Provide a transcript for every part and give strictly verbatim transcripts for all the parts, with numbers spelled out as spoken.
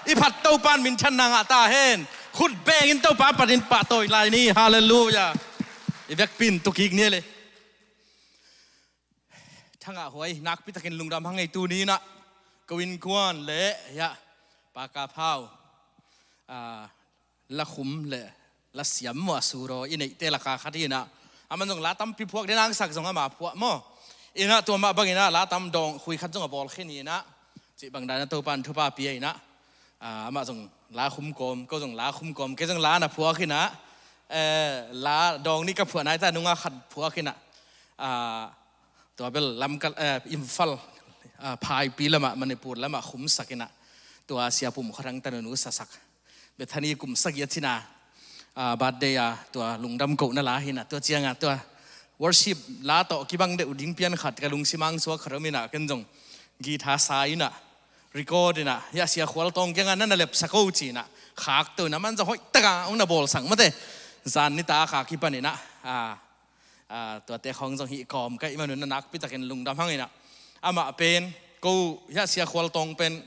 I phat Topa'n minthanna ngah ta hen. Khut bengin Topa panin pahtawi lai ni. Halleluiah. I vekpi in tu kik ni le. Thangah Huai, nakpi takin lungdam hang ei. Tuni in ah ko innkuan le, ya, Pa Kap Hau, ah, la khum le la siam maw, a suraw i neihte laka khat hi in ah, aman zong la tampi phuak den, angsak zong ama phuah maw. In ah tua mah bangin ah la tam dawng khui khat zong a bawl khin hi in ah, cih bang dan in ah Topa'n thupha pia in ah, ah, amah zong la khum kawm, ko zong la khum kawm, kei zong la na phuak in ah, eh, la dawng nih ka phuah nai ta, nunga khat phuak in ah, ah, tua bel Lamka, eh, Imphal, ah, Phaipi lamah, Manipur lamah khumsak in ah, tua Sia Pum Khua Thang tanu nu sasak, Bethany kum sagih a cina, ah, birthday a tua lungdam kohna la hi in ah, tua ciang a tua worship la tawh kibang deuh ding pian khat ka lungsim ah suak khat om in ah, ken zong guitar sa in ah, record in ah, ya, Sia Khual Tawng kiangah na na lepsak o ci in ah, khakto in ah, aman zong hoih takin hong na bawlsak mate. Zan nitak a kipan in ah, ah, ah, tuate khawng zong hih kawm ka hih man un ah nakpi takin lungdam hang in ah. Amah pen, ko, ya, Sia Khual Tawng pen,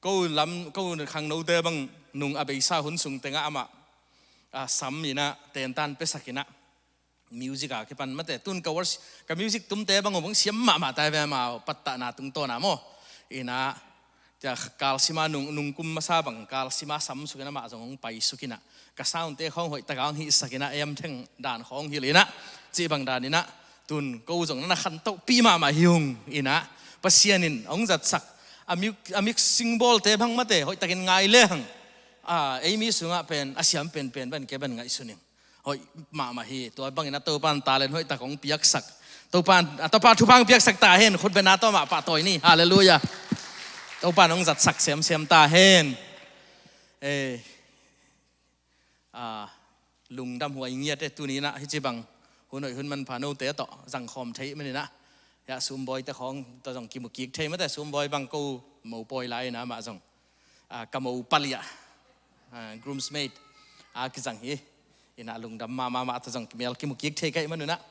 ko lam, ko khangnote bang nung a beisa hun sung tengah amah, ah, sam in ah tentan piasak in ah, music a kipan mate. Tun ka worship, ka music tumte bang uh bang siam mahmah ta ve, amau pattahna tungtawn a maw. In ah, tua kalsim a nung, nung kum masa bang kalsim a samsuk in ah, amah zong hong paisuk in ah, ka soundte khawng hoih takin hong hihsak in ah, amp theng dan khawng hilh in ah, cih bang dan in ah, tun ko zong na na khantohpih mahmah hi ung in ah, Pasian in hong zatsak. A mu-, a mixing bawlte bang mate hoih takin ngai lehang, ah, ei mi sungah pen a siam penpen bang kei bang ngaihsun ing. Hoih mahmah hi. Tua bangin ah Topa'n talent hoih tak hong piaksak, Topa'n, ah, Topa thupha hong piaksak ta hen. Khut bengna tawh amah pahtawi ni. Halleluiah. Topa'n hong zatsak semsem ta hen. Eh, ah, lungdam huai ngiat e. Tuni in ah hih ci bang hun hoih hun manpha note tawh zangkhawm thei man in ah, ya, Sum Bawi te khawng tawh zong kimu kik thei mate. Sum Bawi bang ko mopawi lai in ah, amah zong, ah, ka mo paliah, ah, groomsmaid a kizang hi. In ah lungdam mahmah, amah tawh zong kimel kimu kik thei ka hih man un ah.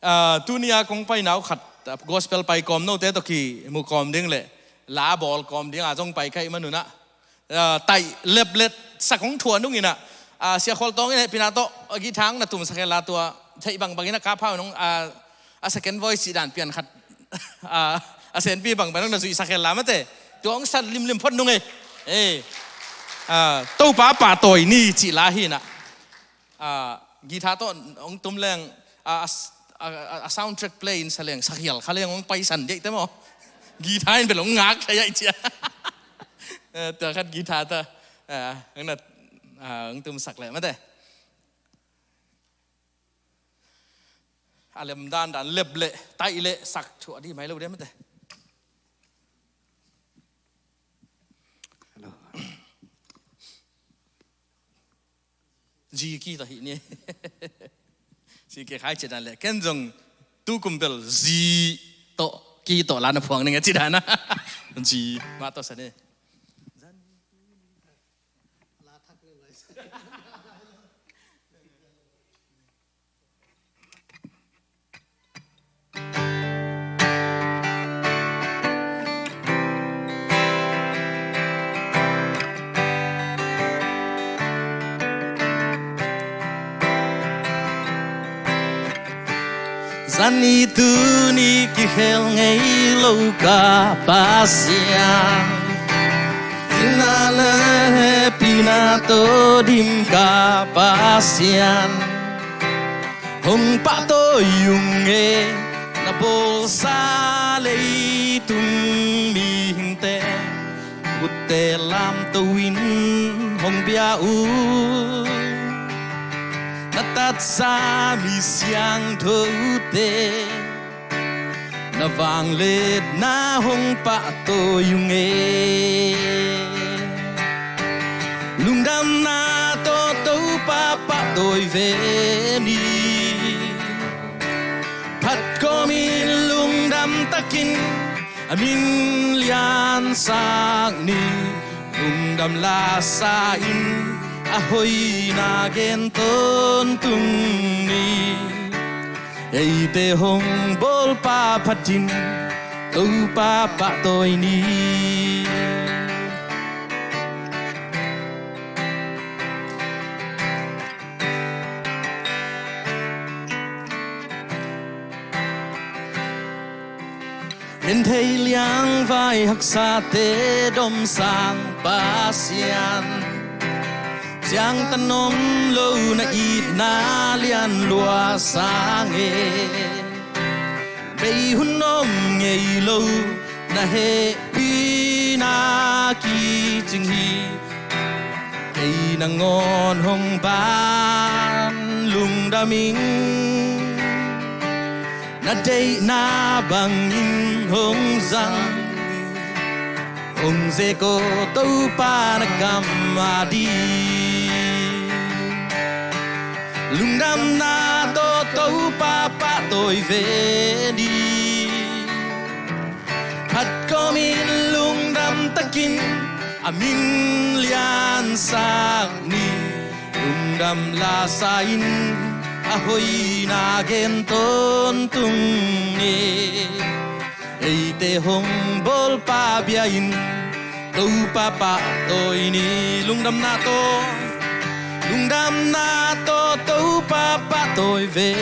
Ah, tuni a kong paina uh khat, ah, gospel pai kawm note tawh kimu kawm ding le la bawl kawm ding a zong pai ka hih man un ah, ah, taih leplet sak hong thuah nung in ah, ah, Sia Khual Tawng in hehpihna tawh, ah, guitar hong na tumsak hen la, tua theih bangbang in ah Kap Hau in hong, ah, a second voice cih dan pian khat, ah, a senpi bangbang in hong na zuihsak hen la mate. Tua hong sat limlim phot nung e. Eh. Ah, Topa pahtawi ni cih la hi in ah. Ah, guitar tawh hong tum leng, ah, a, a, a, a sound track play in sa leng, sakhial kha leng hong paisan diaih te maw. Guitar in bel hong ngak thei aih cia. Eh, tua khat guitar tawh, ah, hong na, ah, hong tumsak leh mate. A lem dandan, lep leh taih leh sak thuah dih mai lo dia mate. Hello. G key tawh hih ni. G key khai ci dan le ken zong tu kum bel G tawh, key tawh la na phuang ning a ci dan a. G mah tawh sa ni. Zani tuni kihel ngei lo ka Pasian, ina le hehpihna tawh dim ka Pasian. Hong pahtawi ung e, na bawlsa leitung mihingte, utte lamto in hong bia uh. Na tatsa mi siangthote, na vangliatna hong pahtawi ung e. Lungdamna tawh Topa pahtawi ve ni. Phat kawmin lungdam takin a min liansak ni. Lungdam lasa in a hoihna gen tawntung ni. Eite hong bawlpa phatin Topa pahtawi ni. En thei liangvai haksate domsang Pasian, ciangtan om lo na itna lian lua sang e. Bei hun om ngei lo na hehpihna kicing hi. Kei nangawn hong ban lungdam ing, na deihna bangin hong zang, hong zek aw Topa na kam a ding. Lungdamna tawh Topa pahtawi ve ni. Phat kawmin lungdam takin a min liansak ni. Lungdam lasa in a hoihna gen tawntung ni. Eite hong bawlpa bia in Topa pahtawi ni. Lungdamna tawh, lungdamna tawh Topa pahtawi ve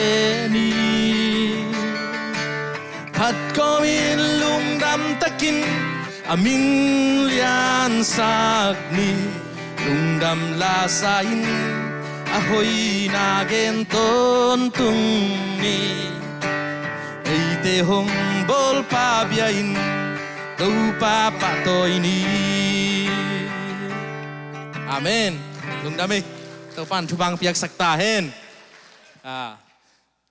ni. Phat kawmin lungdam takin a min liansak ni. Lungdam lasa in a hoihna gen tawntung ni. Eite hong bawlpa bia in Topa pahtawi ni. Amen. Lungdam hi. Topa'n thupha piaksak ta hen. Ah.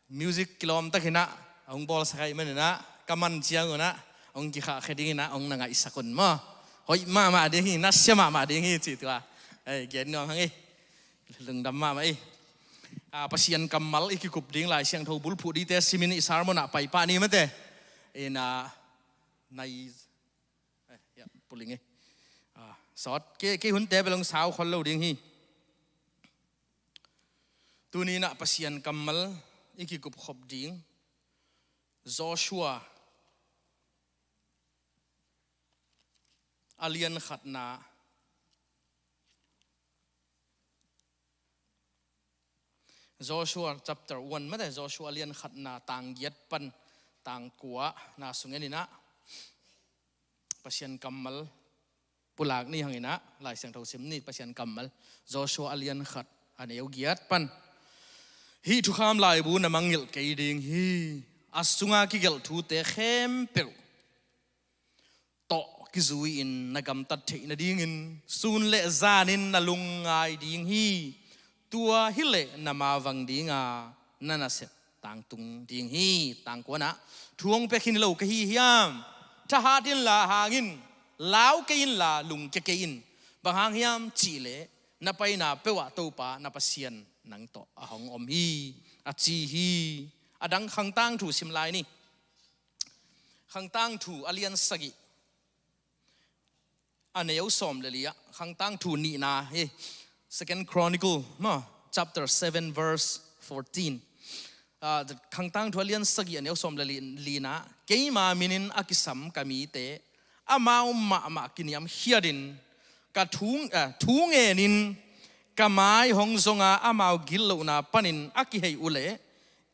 Music kilawm takin ah hong bawlsak ahih manin ah ka man ciangun ah hong kikhahkhia dingin ah hong na ngaihsak un maw. Hoih mahmah ding hi, nasia mahmah ding hi cih tua. Ei, gen nuam hang ei. Lungdam mahmah ei. Ah, Pasian kammal i kikup ding Lai Siangtho bulphuh dingte simin i sermon ah paipah ni mate. In, ah, nai, eh, ya, puling ei. Ah, sawt. Kei, kei hunte bel hong sau khol lo ding hi. Tuni-in ah Pasian kammal i kikup khop ding Joshua a lian khatna, Joshua chapter one mate, Joshua a lian khatna tang giat pan tang kua na sung en in ah Pasian kammal pulak ni hang in ah, Lai Siangtho sim ni, Pasian kammal. Joshua a lian khat a neu giat pan. Hih thukham laibu na mangngilh kei ding hi. A sunga kigelh thute khempeuh tawh kizui-in na gamtat theih nadingin sun le zanin na lungngai ding hi. Tua hileh na mavang dinga na nasep tangtung ding hi. Tang kuana, thu hong pia khin lo ka hi hiam? Thahat inla hang in, lau kei inla lungkia kei in. Bang hang hiam cihleh na paina peuhah Topa na Pasian nang tawh a hong om hi, a ci hi. A dang Khangtangthu sim lai ni. Khangtangthu a lian sagih a neu sawm le li ah, Khangtangthu nihna hi, Second Chronicle maw, chapter seven verse fourteen. Ah, Khangtangthu a lian sagih a neu sawm le li, lina, keima minin a kisam ka mite amau mahmah kiniamkhiatin ka thu, ah, thu ngenin ka mai hong zonga amau gitlohna panin a kihei uhleh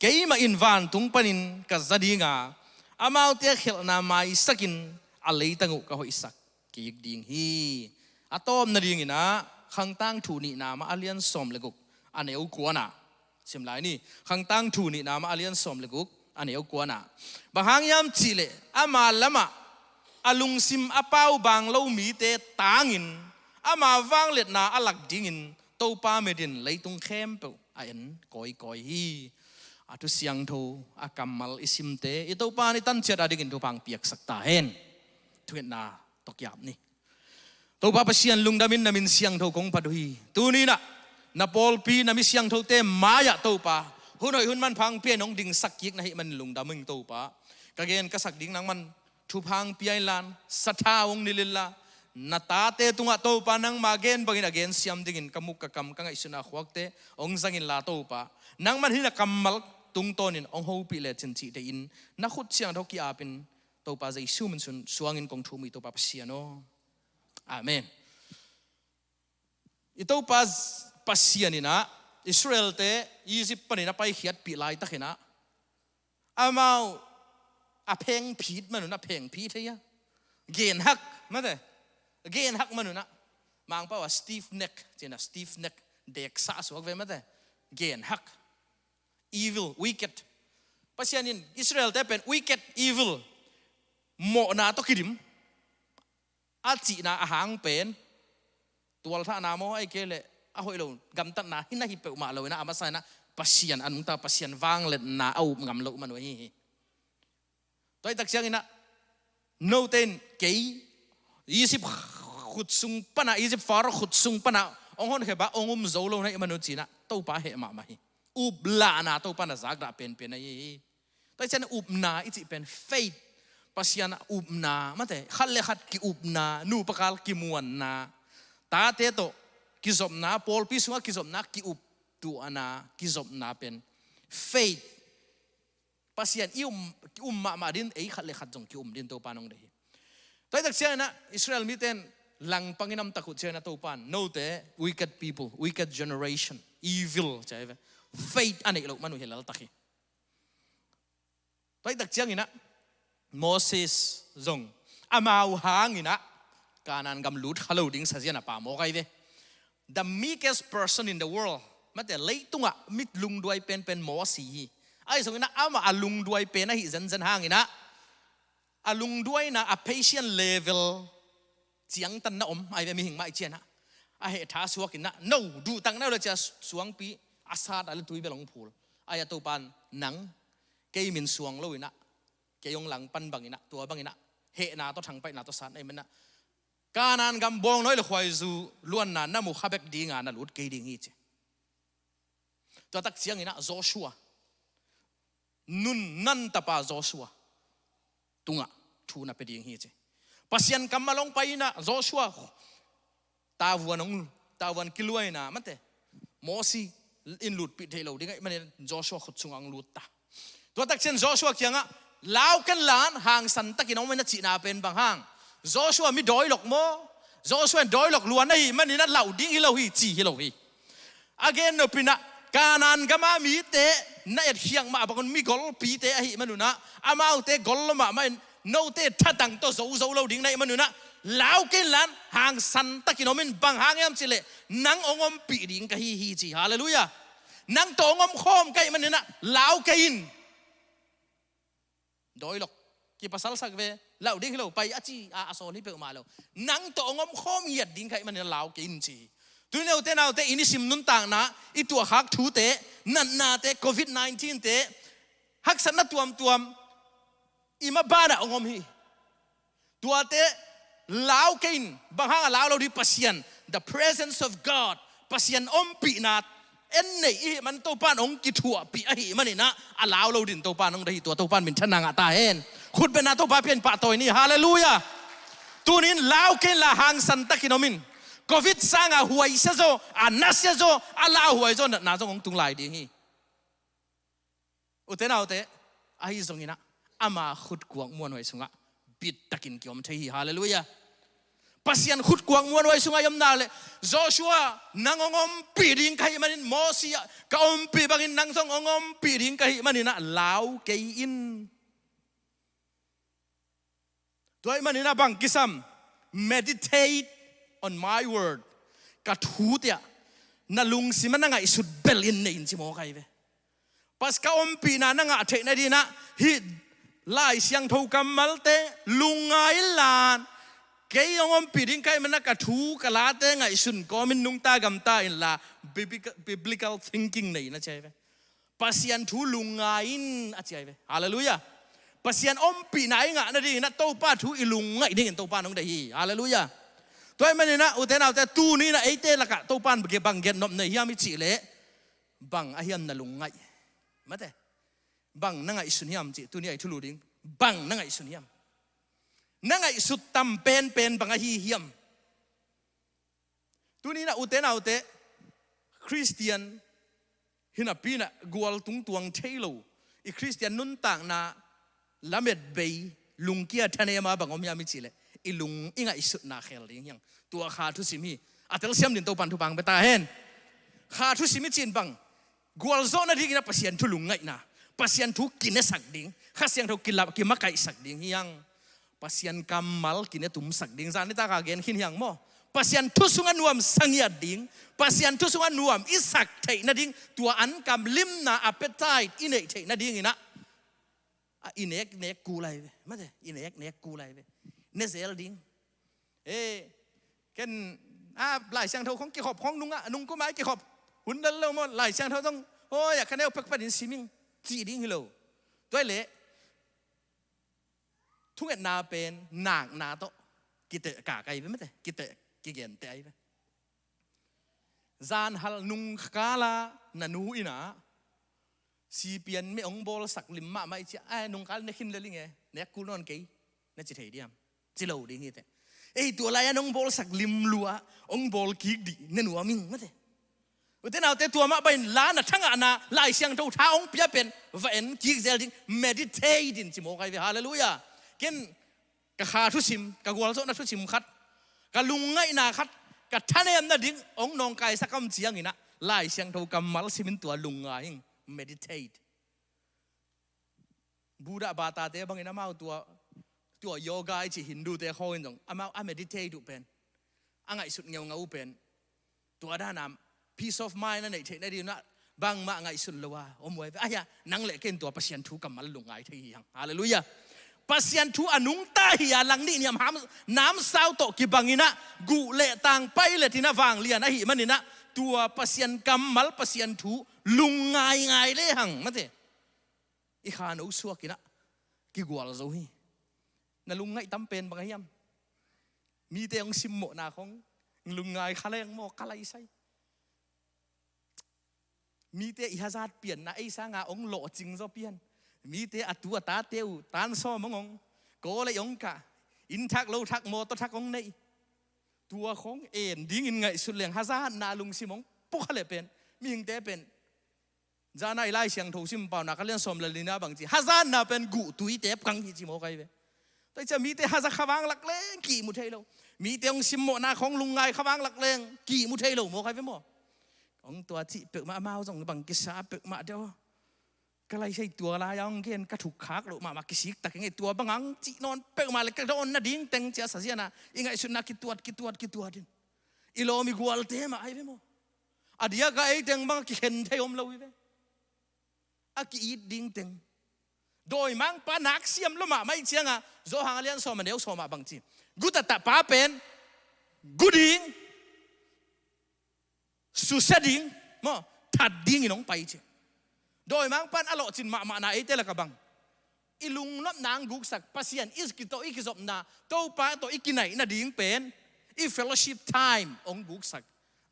keimah in vantung panin ka za dinga amaute a khialhna maisakin a leitang uh ka hoihsak kik ding hi. A tawpna dingin ah Khangtangthu nihna mah a lian sawm le guk a neu kuana sim lai ni. Khangtangthu nihna mah a lian sawm le guk a neu kuana, bang hang hiam cihleh ama lamah a lungsim a paubang lo mite tangin ama vangliatna a lak dingin Topa mitin leitung khempeuh a en kawikawi hi. A thu siangtho a kammal i simte i Topa in i tanciat a dingin thupha piaksak ta hen. Thungetna tawh kiap ni. Topa Pasian, lungdamin na min siangtho kong phat uh hi. Tuni-in ah na pawlpi na mi siangthote mai-ah Topa, hun hoih hun manpha hong pia-in hong dingsak kik na hih manin lungdam ing Topa. Ka gen ka sak ding nangman thupha hong pia inla, sathau hong nilh inla, na tate tungah Topa nangma gen bangin a gensiam dingin ka muk ka kam ka ngaihsutna khuakte hong zang inla Topa, nangman hih na kammal tungtawnin hong hopih lecin cih deihin na khut siangtho ki-apin Topa Jesu min suangin kong thum uh hi Topa Pasian aw. Amen. I Topa Pasian in ah Israelte Egypt panin a paikhiatpih laitakin ah amau a phengphit manun a phengphit thei a. Genhak, mate. Genhak manun a. Mangpau a stiff neck, cina stiff neck, deksa suak ve mate. Genhak. Evil, wicked. Pasian in Israel te pen wicked, evil, mawhna tawh kidim a cihna a hang pen tualthahna maw, ahih kei leh a hoih lo gamtatna hi na hi peuhmah lo in a, a masa in a Pasian a nungta, Pasian vangliatna a up ngam loh man uh ahi hi. Tua ahih tak ciangin a, note in kei Egypt khut sung pan a, Egypt Pharaoh khut sung pan a hong honkhia a, hong um zo lo na hih man uh ci-in a Topa heh mahmah hi. Uplahna Topa na zakdah penpen ahi hi. Tua ahih ciangin upna i cih pen faith, Pasian a upna, mate, khat le khat ki-upna, nupa kal kimuanna, tate tawh kizopna, pawlpi sungah kizopna, ki-up tuahna, kizopna pen faith. Pasian i um, um mahmah din, ei khat le khat zong ki-um din Topa in hong deih hi. Tua ahih tak ciangin a Israel mite in langpang in a om tak uh ciangin a Topa in, note, wicked people, wicked generation, evil, ci hi ve. Faith a neih loh man uh hi lel tak hi. Tua ahih tak ciangin a Moses zong amau hangin a Kanaan gam lut kha lo ding sazia na pa mawk ahi ve. The meekest person in the world. Mate, leitungah mi lungduai penpen Moses hi. Ahi zongin a amah a lungduai pen ahi zenzen hangin a, a lungduaina, a patient level ciangtan na om ahi ve, mihing mah i cian a. A heh tha suak in a, no, duhtak na uh le ci a suangpi a sat a le tui bel hong phul. Ahi a Topa in nang, kei min suang lo in a, kei hong langpan bangin a, tua bangin a, hehna tawh thangpaihna tawh sat na hih manin a, Kanaan gam bawngnawi le khuaizu luanna na mu kha bek ding a na lut kei ding hi ci. Tua tak ciangin a Joshua, Nun, Nun tapa Joshua tungah thu na pia ding hi ci. Pasian kammal hong pai in a Joshua tavuan hong, tavuan kiluaina, mate, Moses in lutpih theih lo ding ahih manin Joshua khut sungah hong lut ta. Tua tak ciang Joshua kiangah, lau ken la, hangsan takin om in a cihna pen bang hang? Joshua mi dawilok maw? Joshua in dawilok luan ahih manin a lau ding hi lo hi ci hi lo hi. A gen nop in a, Kanaan gam a mite na etkhiat mah bangun mi golpite ahih man un a, amaute gol lua mahmah in, note thatang tawh zo zo lo ding na hih man un a, lau kei in la, hangsan takin om in, bang hang hiam cih leh nang hong ompih ding ka hi hi ci. Halleluiah. Nang tawh hong omkhawm ka hih manin a, lau kei in. Dawilok, kipasal sak ve, lau ding hi lo, pai a ci a, a sawl hi peuhmah lo. Nang tawh hong omkhawm ngiat ding ka hih manin a lau kei in ci. Tuni in ute naute, i nisim nuntakna, i tuahkhak thute, natnate, covid nineteen te, haksatna tuamtuam i mabanah hong om hi. Tuate lau kei in, bang hang a lau lo ding? Pasian, the presence of God, Pasian ompihna en neih i hih man Topa in hong kithuahpih ahih manin a, a lau lo ding Topa in hong deih hi. Tua Topa in minthanna ngah ta hen. Khutbetna Topa pia in pahtawi ni. Halleluiah. Tuni in lau kei in la, hangsan takin om in. Covid sanga huaisia zaw, a nasia zaw, a lauhuai zaw natna zong hong tung lai ding hi. Ute naute, ahi zongin a, ama khutkuak muanhuai sungah bittakin kiom thei hi. Halleluiah. Pasian khutkuak muanhuai sungah i omna leh, Joshua, nang hong ompih ding ka hih manin, Moses, ka ompih bangin nang zong hong ompih ding ka hih manin a, lau kei in. Tua ahih manin a bang kisam, meditate on my word. Ka thute ah na lungsim ah na ngaihsut bel in nei in ci mawk ahi ve. Pas ka ompihna na ngah theih nadingin a, hih Lai Siangtho kammalte lungngai in la, kei hong ompih ding ka hih manin a ka thu ka late ngaihsun kawmin nungta gamta in la, biblical, biblical thinking nei in a ci ahi ve. Pasian thu lungngai in a ci ahi ve. Halleluiah. Pasian ompihna i ngah nadingin a Topa thu i lungngaih dingin Topa in hong deih hi. Halleluiah. Tua ahih manin a, ute naute, tuni in a eite lakah Topa in bang gen nop nei hiam i cih leh, bang ahi hiam na lungngaih? Mate. Bang na ngaihsun hiam cih, tuni a i thulu ding. Bang na ngaihsun hiam? Na ngaihsut tam penpen bang ahi hiam? Tuni in a, ute naute, Khristian hi napi in a gual tungtuang thei lo, i Khristian nuntakna lametbei, lungkia thanem a bang om hiam i cih leh, i lung, i ngaihsutna khel ding hi hang. Tua Kha thusim hi. A telsiam dingin Topa in thupha hong pia ta hen. Kha thusim i cih in bang, gualzawh nadingin a Pasian thu lungngaihna, Pasian thu kinesak ding, Kha Siangtho kilap, kimakaihsak ding hi hang. Pasian kammal kinetumsak ding, zan nitaka gen khin hi hang maw. Pasian thu sungah nuamsa ngiat ding, Pasian thu sungah nuam i sak theih nading, tua ankam limna appetite i neih theih nadinginah, a, i neknek kul ahi ve, mate, i neknek kul ahi ve. Ne zel ding. E, ken, a, Lai Siangtho khong kikhop khong nungah, nungkum ai kikhop hun lel lo maw, Lai Siangtho zong, oi, a ka neu pekpanin siming cih ding hi lo. Tua hi leh thungetna pen nakna tawh kiteh kak ahi ve, mate, kiteh kigenteh ahi ve. Zanhal nungkala na nu inah sipian me ong bawlsak lim mahmah i cia, ai, nungkal ne khin lel ing e, nek kul nawn kei, na ci thei diam? Ci lo ding hi teh. Ei, tua lai-an ong bawlsak lim lua, ong bawl kik dih ne nuam ing, mate. Ute naute, tua mah bangin la na thangahna Lai Siangtho tha ong pia pen va en kik zel ding, meditate in ci mawk ahi ve. Halleluiah. Ken ka kha thusim, ka gualzawhna thusim khat, ka lungngaihna khat, ka thanemna ding ong nawngkaisak a om cianginah Lai Siangtho kammal simin tua lungngai ing, meditate. Buddha batate bangin amau tua, tua yoga i cih Hindute khawngin zong amau a meditate uh pen, a ngaihsut ngeungau uh pen, tua dana peace of mind a neih theih nadinah bangmah ngaihsun lo a om uh ahi ve. Ahi a, nang le ken tua Pasian thu kammal lungngai thei hi hang. Halleluiah. Pasian thu a nungta hi a, langnih niam ham namsau tawh kibanginah guh le tang pailet inah vanglian ahih maninah tua Pasian kammal, Pasian thu lungngaingai le hang, mate. I kha no suakinah kigual zo hi. Na lungngaih tam pen bang a hiam? Mite hong simmawhna khong lungngai kha leng maw, ka laisai. Mite i hazat pianna ei sanga hong lawhcing zaw pian. Mite a tu a tate uh tansawm hong hong, kawlei hong kah, inn thak lo thak mawtaw thak hong neih. Tua khong en dingin ngaihsut leng hazatna lungsim hong pukha le pen, mihingte pen. Zana i Lai Siangtho sim paunak a lian sawm le lina bang ci, hazatna pen guh tui tep kang hi ci mawk ahi ve. Tua i cia mite haza kha vang lak leng kihmu thei lo. Mite hong simmawhna khong lungngai kha vang lak leng kihmu thei lo mawk ahi ve maw. Hong tua cih peuhmah amau zong bang kisa peuhmah deuh. Ka laisai tua lai-a hong gen ka thukkhak loh mahmah kisik tak ing ei, tua bang hang cih nawn peuhmah le ka dawn nading teng cia saziana i ngaihsutna kituat, kituat, kituat in. I lawm i gualte mah ahi ve maw. A diaka ei teng bang a kikhen thei om lo hi ve. A ki-it ding teng. Dawimangpa nak siam lo mahmah i cianga, Zawhang a lian sawm a neu sawm ah bang ci. Gutatapa pen gu ding, susia ding maw, that dingin hong pai ci. Dawimangpan a lawhcin mahmahna eite laka bang, i lungnopna hong guksak, Pasian i kitawh i kizopna, Topa tawh i kinaih nading pen i fellowship time hong guksak.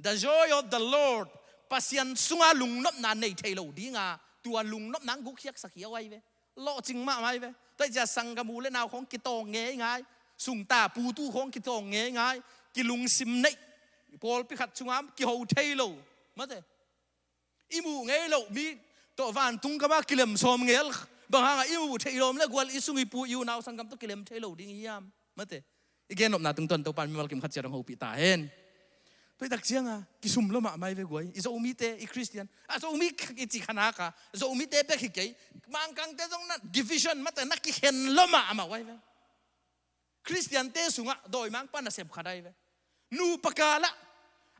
The joy of the Lord. Pasian sunga lungnopna nei thei lo dinga, tua lungnopna hong gukkhiaksak hi a uai ve. Lawhcing mahmah hi ve. Tua hi cia sanggam u le nau khong kitawng ngeingai, sungta putu khong kitawng ngeingai, kilungsim neih, pawlpi khat sunga kiho thei lo, mate. I muh ngei loh mi tawh vantung kama kilem sawm ngel, bang hanga i muh theih lawm le gual i sung i pu i unau sanggam tawh kilem thei lo ding i hiam? Mate. I gennopna tungtawn Topan mimal kim khat ciat hong hopih ta hen. Tua i tak cianga kisum lo mahmah hi ve guai. I Zomite, i Khristian, a Zomi i ci khanaka Zomite bek hi kei, Mangkangte zong na division, mate, na kikhen lo mahmah uai ve. Khristiante sungah dawimangpa nasep khat ahi ve. Nupa kalah,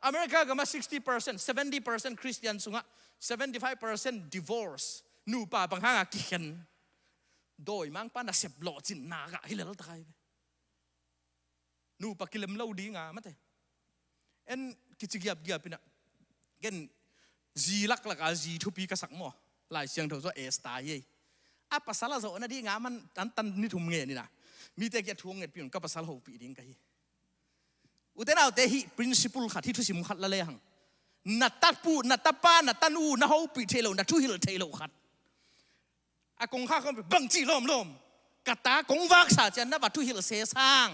America gamah sixty percent, seventy percent Khristian sungah seventy five percent divorce. Nupa bang hanga kikhen? Dawimangpa nasep lawhcinna gah hi leltak ahi ve. Nupa kilem lo dinga, mate. En kici giapgiap inah, ken zi laklaka zi thupi ka sak maw. Lai Siangtho sua Esther hi ei. A pasal a zawh nadinga man antan ni thum ngen inah, mite kiang thu hong ngetpih un, ka pasal hopih ding ka hi. Ute naute, hih principle khat, hih thusim khat la lehang, na tapu, na tapa, na tanu na hopih theih loh, na thuhilh theih loh khat. A kongkhak hong bangci lawmlawm, ka ta kong vaksa cian na va thuhilh sesang,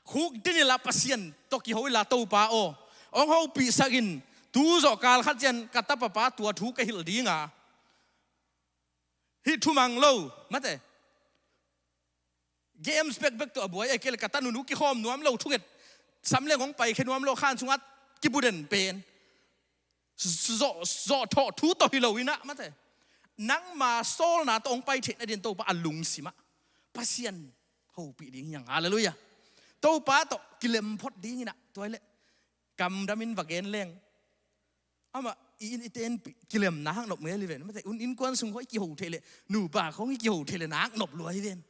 khuk dinila Pasian tawh kiho ila Topa aw, hong hopihsak in, tu zawh kal khat cian ka tapapa tua thu ka hilh dinga, hih thumang lo, mate. Games bekbek tawh a buai, ei kei le ka tanunu kikhawm nuam lo, thunget samleng hong paikhia nuam lo, khan sungah kibuden pen zawh, zawh thawh thu tawh hi lo inah, mate. nangma sawlna tawh hong pai theih nading Topa a lungsim ah Pasian hopih ding hi hang. Halleluiah. Topa tawh kilem phot ding in ah, tua hi leh gamdam in va gen leng, amah i inn i tenpih kilemna hang nop ngel hi ven. Mate, un innkuan sung khawng i kiho theih leh, nupa khawng i kiho theih leh nak nop lua hi ven.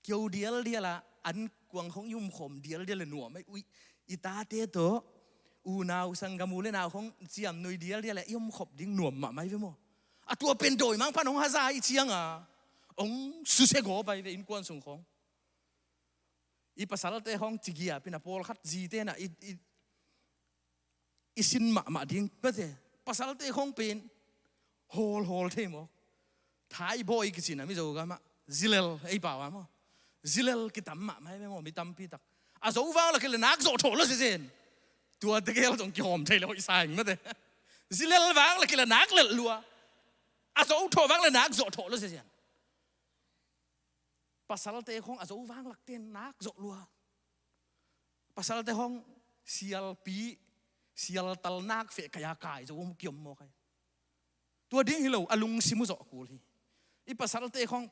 Kiho dialdial a, ankuang khawng i umkhawm dialdial leh nuam ahi. Ui, i tate tawh unau sanggam u le nau khawng ciamnuih dialdial a i umkhop ding nuam mahmah hi ve maw. A tua pen dawimangpa'n hong haza ahih ciang a, hong susia gawp ahi ve innkuan sung khawng. I pasalte khawng cigiap in ah, pawlkhat zite in ah i, i, i sin mahmah ding. Mate, pasalte khawng pen hawlhawl thei maw. Thai bawi kici in ah Mizo gam ah, zilel ei pau a maw. Zilel kitam mahmah hi ve maw, mi tampi tak. A zo vang lak hi leh nak zawh thawh lua zenzen. Tua tegel zong kihawm thei leh hoih sa ing mate. Zilel vang lak hi leh nak lelh lua. A zo thawh vang leh nak zawh thawh lua zenzen. Pasalte khawng a zo vang lakte'n nak zawh lua. Pasalte khawng sialpi, sialtal nak feh kai a kai zo om kiom maw kai. Tua ding hi lo, a lungsim uh zawh kul hi. I pasalte khawng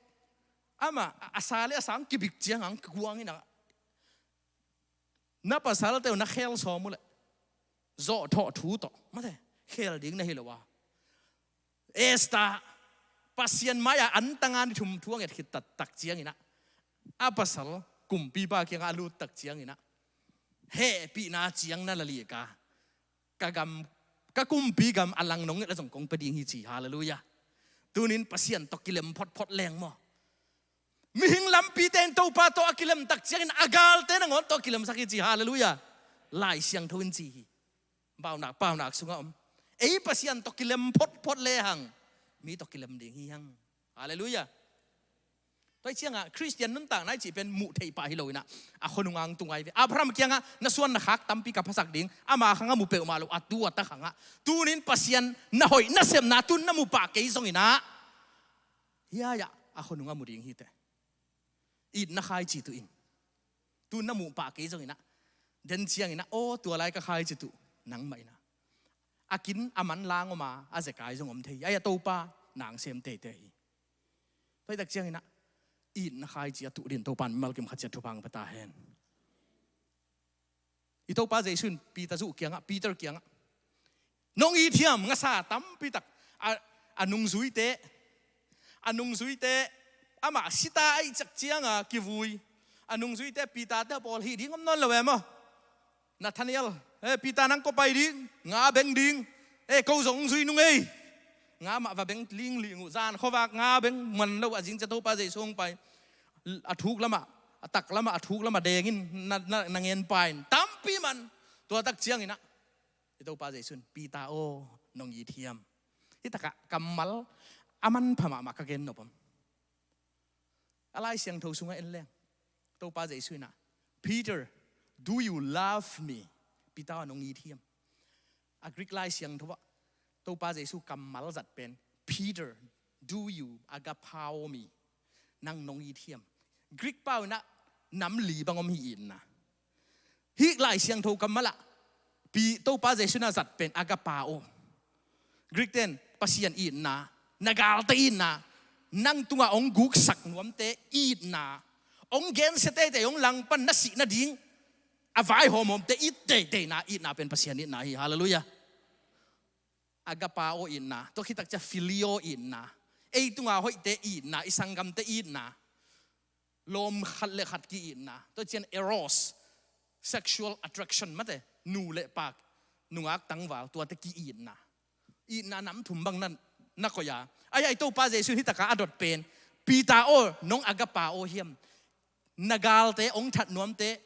amah a, a sa le a sang kibik ciang hang kikuang in ah, na pasalte uh na khel sawm uh leh zawhthawh thu tawh, mate, khel ding na hi lo a. Esther, Pasian mai-ah antang a ni thum thu a nget khit tak ciang in ah, a pasal kumpipa kiangah a lut tak ciang in ah, hehpihna ciang na la liak a, ka gam, ka kumpi gam a lang nong nget leh zong kong pia ding hi ci. Halleluiah. Tunin Pasian tawh kilem photphot leng maw. Mihing lampite in Topa tawh a kilem tak ciangin a galte nangawn tawh kilemsak hi ci. Halleluiah. Lai Siangtho in ci hi. Paunak, paunak sungah om. Ei Pasian tawh kilem photphot lehang mi tawh kilem ding hi hang. Halleluiah. Tua hi ciangah Khristian nuntakna i cih pen muh theih pah hi lo in ah, a khonung ah hong tung ahi ve. Abraham kiangah na suan na khak tampi ka phasak ding, ama khang a mu peuhmah lo, a tu a ta khangah. Tunin Pasian na hoih na sepna tun na mu pah kei zong in ah, hiai ah a khonung a mu ding hi teh. Itna khaici tuh in. Tun na muh pah kei zong in ah, den ciang in ah, aw, tua lai ka khaici tuh nangmah in ah, a kin a manlang om a, a zekai zong om thei. Ai, a Topa nang sem teitei hi. Tua hi tak ciang in ah, itna khaici a tuh dingin Topa'n mimal kim khat ciat thupha hong pia ta hen. I Topa Jesu in Peter zuh kiangah, Peter kiangah, nong it hiam? Ngasa tampi tak a, a nungzuite, a nungzuite, amah sita ahih ciang a kivui. A nungzuite, Peter te pawl hih ding om nawn lo e maw. Nathanael, eh, Peter, nang kua pai ding? Nga beng ding. Eh, ko zong zui nung ei. Nga mah va beng ling ling uh, zan khuavak nga beng man lo a, zing ciang Topa Jesu hong pai. A thuk lamah, a tak lamah, a thuk lamah deng in, na, na, na ngen pa in. Tampi man. Tua tak ciang in ah, i Topa Jesu in, Peter aw, nong it hiam? Hi takah kammal a manpha mahmah ka gen nop om. A Lai Siangtho sungah en leng, Topa Jesu in ah, Peter, do you love me? Peter aw, nong it hiam? A Greek Lai Siangtho ah Topa Jesu kammal zat pen, Peter, do you agapao me? Nang nong it hiam? Greek pau in ah nam li bang om hi, itna. Hih Lai Siangtho kammal ah Pi-, Topa Jesu in a zat pen agapao. Greek te'n Pasian itna, na galte itna, nang tungah hong guksak nuamte itna, hong gensia teitei, hong langpan na sih nading a vaihawm hawmte it teiteina, itna pen Pasian itna hi. Halleluiah. Agapao itna, tua khit tak ciang phileo itna, ei tunga hoihte itna, i sanggamte itna, lawm khat le khat ki-itna, tua ciang eros, sexual attraction, mate, nu le pa, nungak tangval, tuate ki-itna. Itna nam thum bang na, na koih a. Ai, ai, Topa Jesu in hi taka a dot pen, Peter aw, nong agapao hiam? Na galte, hong that nuamte,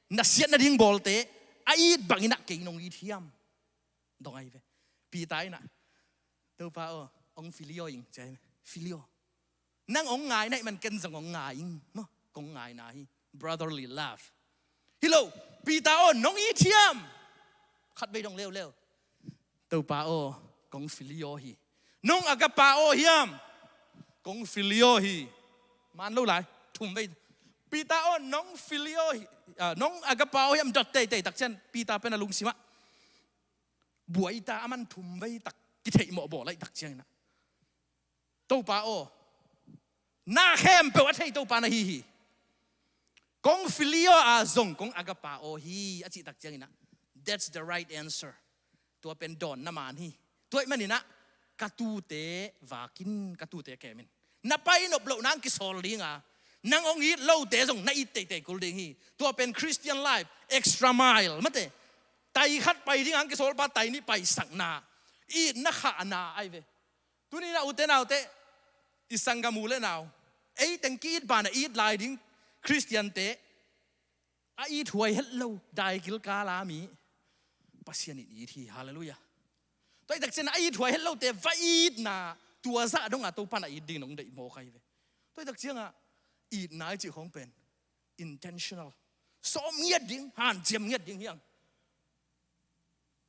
na siat nading bawlte a it bangin ah kei nong it hiam? Dong ahi ve. Peter in ah, Topa aw, hong phileo ing, ci ahi ve. Phileo. Nang hong ngai na hih man ken zong hong ngai ing maw. Kong ngaina hi. Brotherly love. Hi lo, Peter aw, nong it hiam? Khatvei dong leuleu. Topa aw, kong phileo hi. Nong agapao hiam? Kong phileo hi. Man lo lai, thumvei. Peter aw, nong phileo hi, ah, nong agapao hiam, dot teitei tak ciang Peter pen a lungsim ah buai ta, aman thumvei tak kitheihmawh bawl ahih tak ciangin ah, Topa aw, na khempeuh a thei Topa na hi hi. Kong filio a zong kong agapa aw hi a cih tak ciangin ah, that's the right answer. Tua pen dawnna man hi. Tua ahih manin ah, ka tuute vakin, ka tuute kemin, na pai nop loh nang kisawl dinga, nang hong it lote zong na it teitei kul ding hi. Tua pen Christian life, extra mile mate. Tai khat pai dinga hong kisawl pa tai nih paisakna, itna khahna ahi ve. Tuni-in ah ute naute, i sanggam u le nau, ei teng ki-it banah it lai ding Khristiante, a it huai het lo, daigil kala mi, Pasian in it hi. Halleluiah. Tua ahih tak ciangin a it huai het lote va itna, tua zah donga Topa in a it ding nong deih mawk ahi ve. Tua ahih tak ciangah itna i cih khong pen intentional, sawm ngiat ding, hanciam ngiat ding hi hang.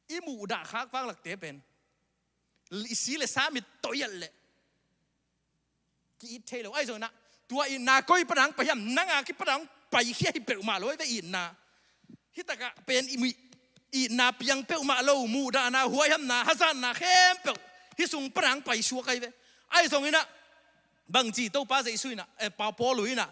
I muhdah khak vanglakte pen i si le sa mit toiat leh ki-it thei lo. Ahi zongin ah, tua itna koi pan a hong pai hiam? Nang a kipan a hong paikhia hi peuhmah lo ahi ve itna. Hih takah pen i mi itna piang peuhmah lo, muhdahna, huaihamna, hazatna khempeuh hih sung pan a hong paisuak ahi ve. Ahi zongin ah, bangci Topa Jesu in ah, eh, Pa Paul in ah,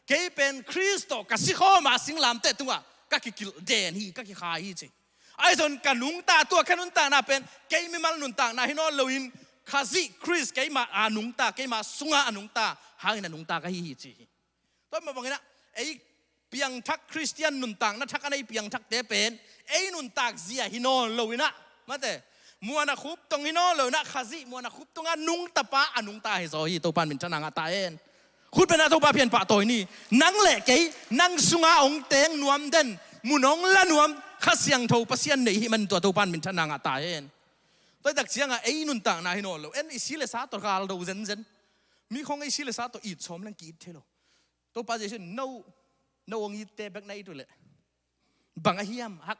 kei pen Khrist tawh ka si khawma singlamteh tungah ka kikilh den hi, ka kikhai hi ci. Ahi zongin ka nungta, tua ka nuntakna pen kei mimal nuntakna hi nawn loin, Khazih Khrist keima a nungta, keima sungah a nungta hangin a nungta ka hi hi ci hi. Tua mah bangin ah, ei piangthak Khristian nuntakna thak a nei piangthakte pen ei nuntak zia hi nawn loin ah, mate, muan a khup tong hi nawn loin ah, Khazih muan a khup tungah nungtapa a nungta hi zaw hi. Topa in minthanna ngah ta hen. Khut beng a Topa pian pahtawi ni. Nang le kei, nang sunga hong teng nuam den, mun hong la nuam Kha Siangtho Pasian nei hih manin tua Topa in minthanna ngah ta hen. Tua ahih tak ciangah ei nuntakna hi nawn lo. En i si le sa tawh gal do zenzen. Mi khong ei si le sa tawh it sawm leng ki-it thei lo. Topa Jesu in no, no hong itte bek na it uh leh bang a hiam, hak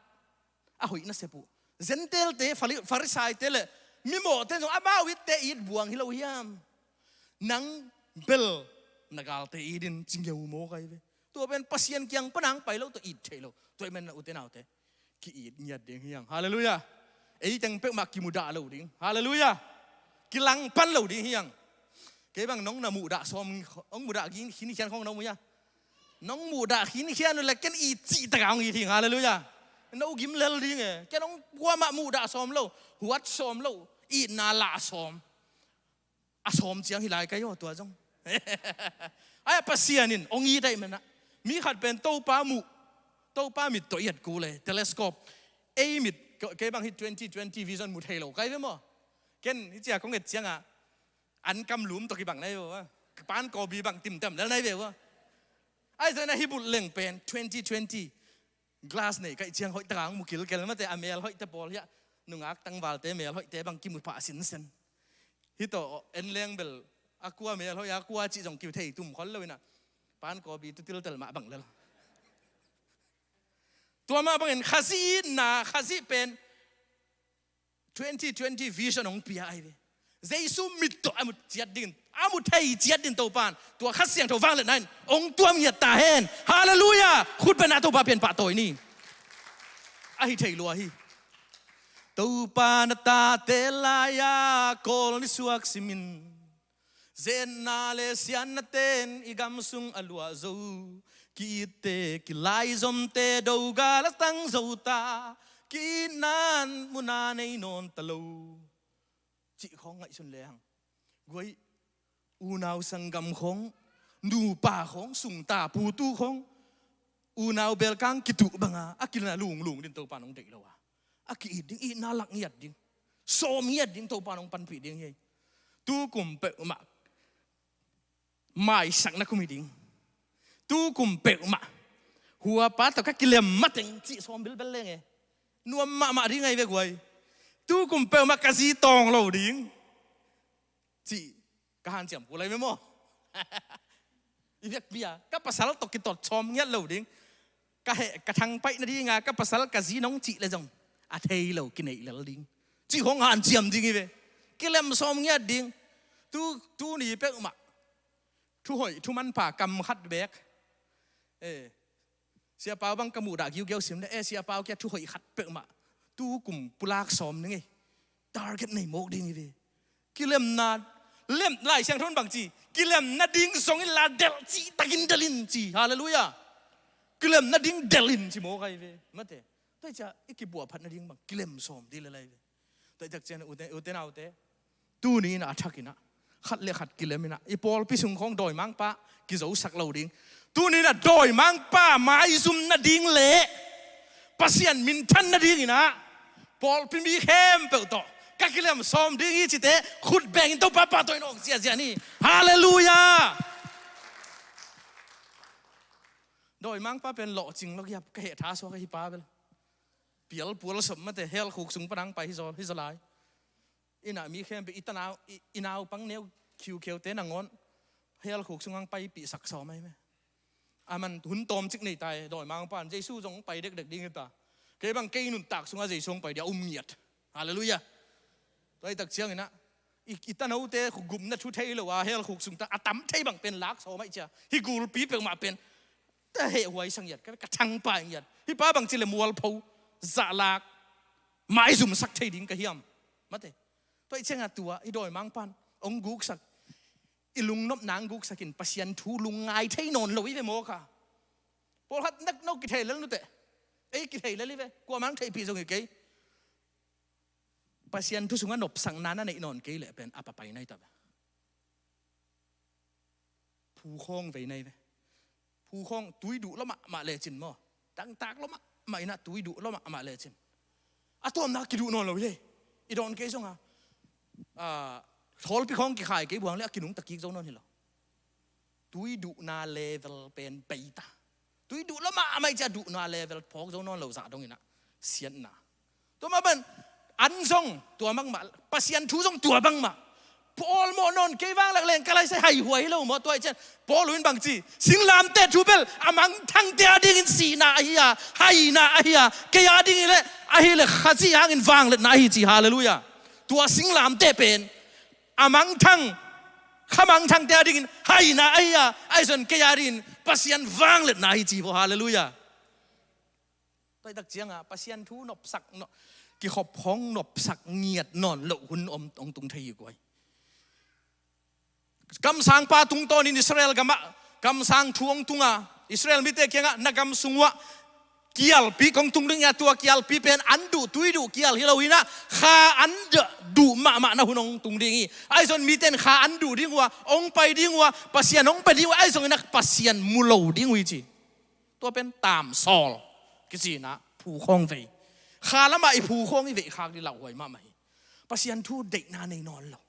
a hoih na sep uh. Gentile-te, Fali-, Farisai-te le mimawhte zong amau itte it buang hi lo hiam? Nang bel na galte it in ci ngeu mawk ahi ve. Tua pen Pasian kiang pan a hong pai lo tawh it thei lo. Tua ahih manin ah ute naute, ki-it ngiat ding hi hang. Halleluiah. Ei teng peuhmah kimudah lo ding. Halleluiah. Kilangpan lo ding hi hang. Kei bang nong na muhdah sawm, hong mudah khinkhian khong na om uh hia? Nong muhdah khinkhian uh leh ken it cih takah hong it hi hang. Halleluiah. No gim lel ding e. Ken hong kuamah muhdah sawm lo, huat sawm lo, itna lah sawm. A sawm ciang hi lai ka hi aw tua zong. Ai, a Pasian in hong it ahih manin ah, mi khat pen Topa muh, Topa mit tawh i et kul e, telescope. Ei mit, ke-, kei bang hih twenty twenty vision mu thei lo ka hi ve maw. Ken hih cia kong et ciangah Ankam lum tawh kibang na hi ve ua. Pankawbi bang timtem lel na hi ve ua. Ahi zongin ah hih bulh leng pen twenty twenty glass nei ka hih ciang hoih taka hong mu kilkel mate, a mel hoihte pawl hiah, nungak tangvalte mel hoihte bang kimu pah sinsen. Hih tawh en leng bel a kua mel hoih a kua cih zong kithei tum khol lo in ah, Pankawbi tu tiltel mah bang lel. Tua mah bangin Khazih itna, Khazih pen twenty twenty vision hong pia ahi ve. Jesu mit tawh a mu ciat dingin, a mu thei ciat dingin Topa'n tua Kha Siangtho vangliatna in hong tuam ngiat ta hen. Halleluiah! Khut beng a Topa pian pahtawi ni. Ahi thei lua hi. Topa na tate lai-a kawl nisuak simin, zetna le siatnate'n i gam sung a luah zo. Ki-itte kilaizomte do gal a tang zo ta, ki-itna'n mun a nei nawn ta lo, cih khawng ngaihsun lehang, guai, unau sanggam khawng, nupa khawng, sungta putu khawng, unau belkang kituh banga a kina lunglung dingin Topa'n hong deih lo a, a ki-it ding, itna lak ngiat ding, sawm ngiat ding Topa'n hong panpih ding hi. Tukum peuhmah maisakna kum hi ding. Tukum peuhmah huapa tawh ka kilem mateng cih sawm bilbel leng e, nuam mahmah ding ahi ve guai. Tukum peuhmah ka zi tawng lo ding cih ka hanciam kul ahi ve maw? I vekpi-a ka pasal tawh kitot sawm ngiat lo ding. Ka heh ka thangpaih nadinga ka pasal ka zi nong cih leh zong a thei lo, kineih lel ding cih khawng hanciam ding hi ve. Kilem sawm ngiat ding. Tu, tuni peuhmah thuhoih thumanpha kam khat beek. Eh, Sia Pau bang ka muhdah giugiau sim leh, eh, Sia Pau kia thuhoih khat peuhmah tukum pulak sawm ning ei. Target nei mawk ding hi ve. Kilemna, Lem, Lai Siangtho in bang ci? Kilem nading zong inla delh cihtakin delh in ci. Halleluiah. Kilem nading delh in ci mawk ahi ve. Mate. Tua hi ciah i kipuahphat nading bang kilem sawm dih lel ahi ve. Tua hi tak ciang ute, ute naute, tuni in a thak in ah, khat le khat kilem in ah, i pawlpi sung khawng dawimangpa kizosak lo ding. Tuni in ah dawimangpa maizum nading le Pasian minthan nading in ah, pawlpi mi khempeuh tawh ka kilem sawm ding hi cite khut bengin Topa pahtawi nawk ziahziah ni. Halleluiah. Dawimangpa pen lawhcing lawgiap ka heh tha suak ahi pa bel. Pial pual sop mate, hell khuk sung pan ang pai hi zaw, hi zaw lai. Inn ah mi khempeuh i tanau, i, i naupang neu khiukheute nangawn hell khuk sung ang paipih sak sawm ahi me. Aman hun tawmcik nei ta e, dawimangpa in Jesu zong pai dekdek ding hi ta. Kei bang kei nuntak sungah Jesu hong pai dia um ngiat. Halleluiah. Tua hi tak ciangin ah, i, i tanote gupna thu thei lo a hell khuk sung ta a tam thei bang pen lak sawm ahi cia. Hih gulpi peuhmah pen ta heh huai sa ngiat, ka, ka thangpai ngiat. Hih pa bang ci le mualpho, zahlak, maizumsak thei ding ka hiam? Mate. Tua hi ciangah tua i dawimangpa in hong guksak, i lungnopna hong guksak in Pasian thu lungngai thei nawn lo i ve maw kha. Pawlkhat nak no kithei lel nute. Ei kithei lel i ve. Kuamah hong theihpih zong hi kei. Pasian thu sungah nopsakna na neih nawn kei leh pen a papai na hi ta ve. Phu khawng vei na hi ve. Phu khawng tui duh lua mahmah lecin maw. Dangtak lua mahmah in ah tui duh lua mahmah lecin. A tuamna kiduh nawn lo hi le. I dawn kei zong a. Ah, thawlpi khawng kikhai kei buang le a kinungta kik zo nawn hi lo. Tui duhna level pen bei ta. Tui duh lua mahmah i cia duhna level phawk zo nawn lo zah dong in ah siatna. Tua mah bang an zong tua bangmah, Pasian thu zong tua bangmah. Paul mawh nawn kei vang lak leng ka lai sai haihuai lo maw tua i cian. Paul in bang ci, singlamteh thu bel a mangthangte a dingin sihna ahi a, haina ahi a, kei a ding hi le, ahi le Khazih hangin vangliatna ahi ci. Halleluiah. Tua singlamteh pen a mangthang, kha mangthangte a dingin haina ahi a, ahi zong kei a dingin Pasian vangliatna ahi ci vaw. Halleluiah. Tua hi tak ciangah Pasian thu nopsak, no, kikhop hong nopsak ngiat nawn loh hun om hong tung thei hi guai. Kamsangpa tungtawnin Israel gamah kamsang thu hong tunga, Israel mite kiangah na gam sung uah kialpi kong tung ding a, tua kialpi pen an duh tui duh kial hi lo in ah kha an duh mahmah na hun hong tung ding hi. Ahi zong mite in kha an duh ding uh a, hong pai ding uh a, Pasian hong pai ding uh a, ahi zong in ah Pasian mu lo ding uh hi ci. Tua pen tamsawl kici in ah phu khawng vei. Kha lamah i phu khawng i veih khak ding lauhuai mahmah hi. Pasian thu deihna nei nawn lo.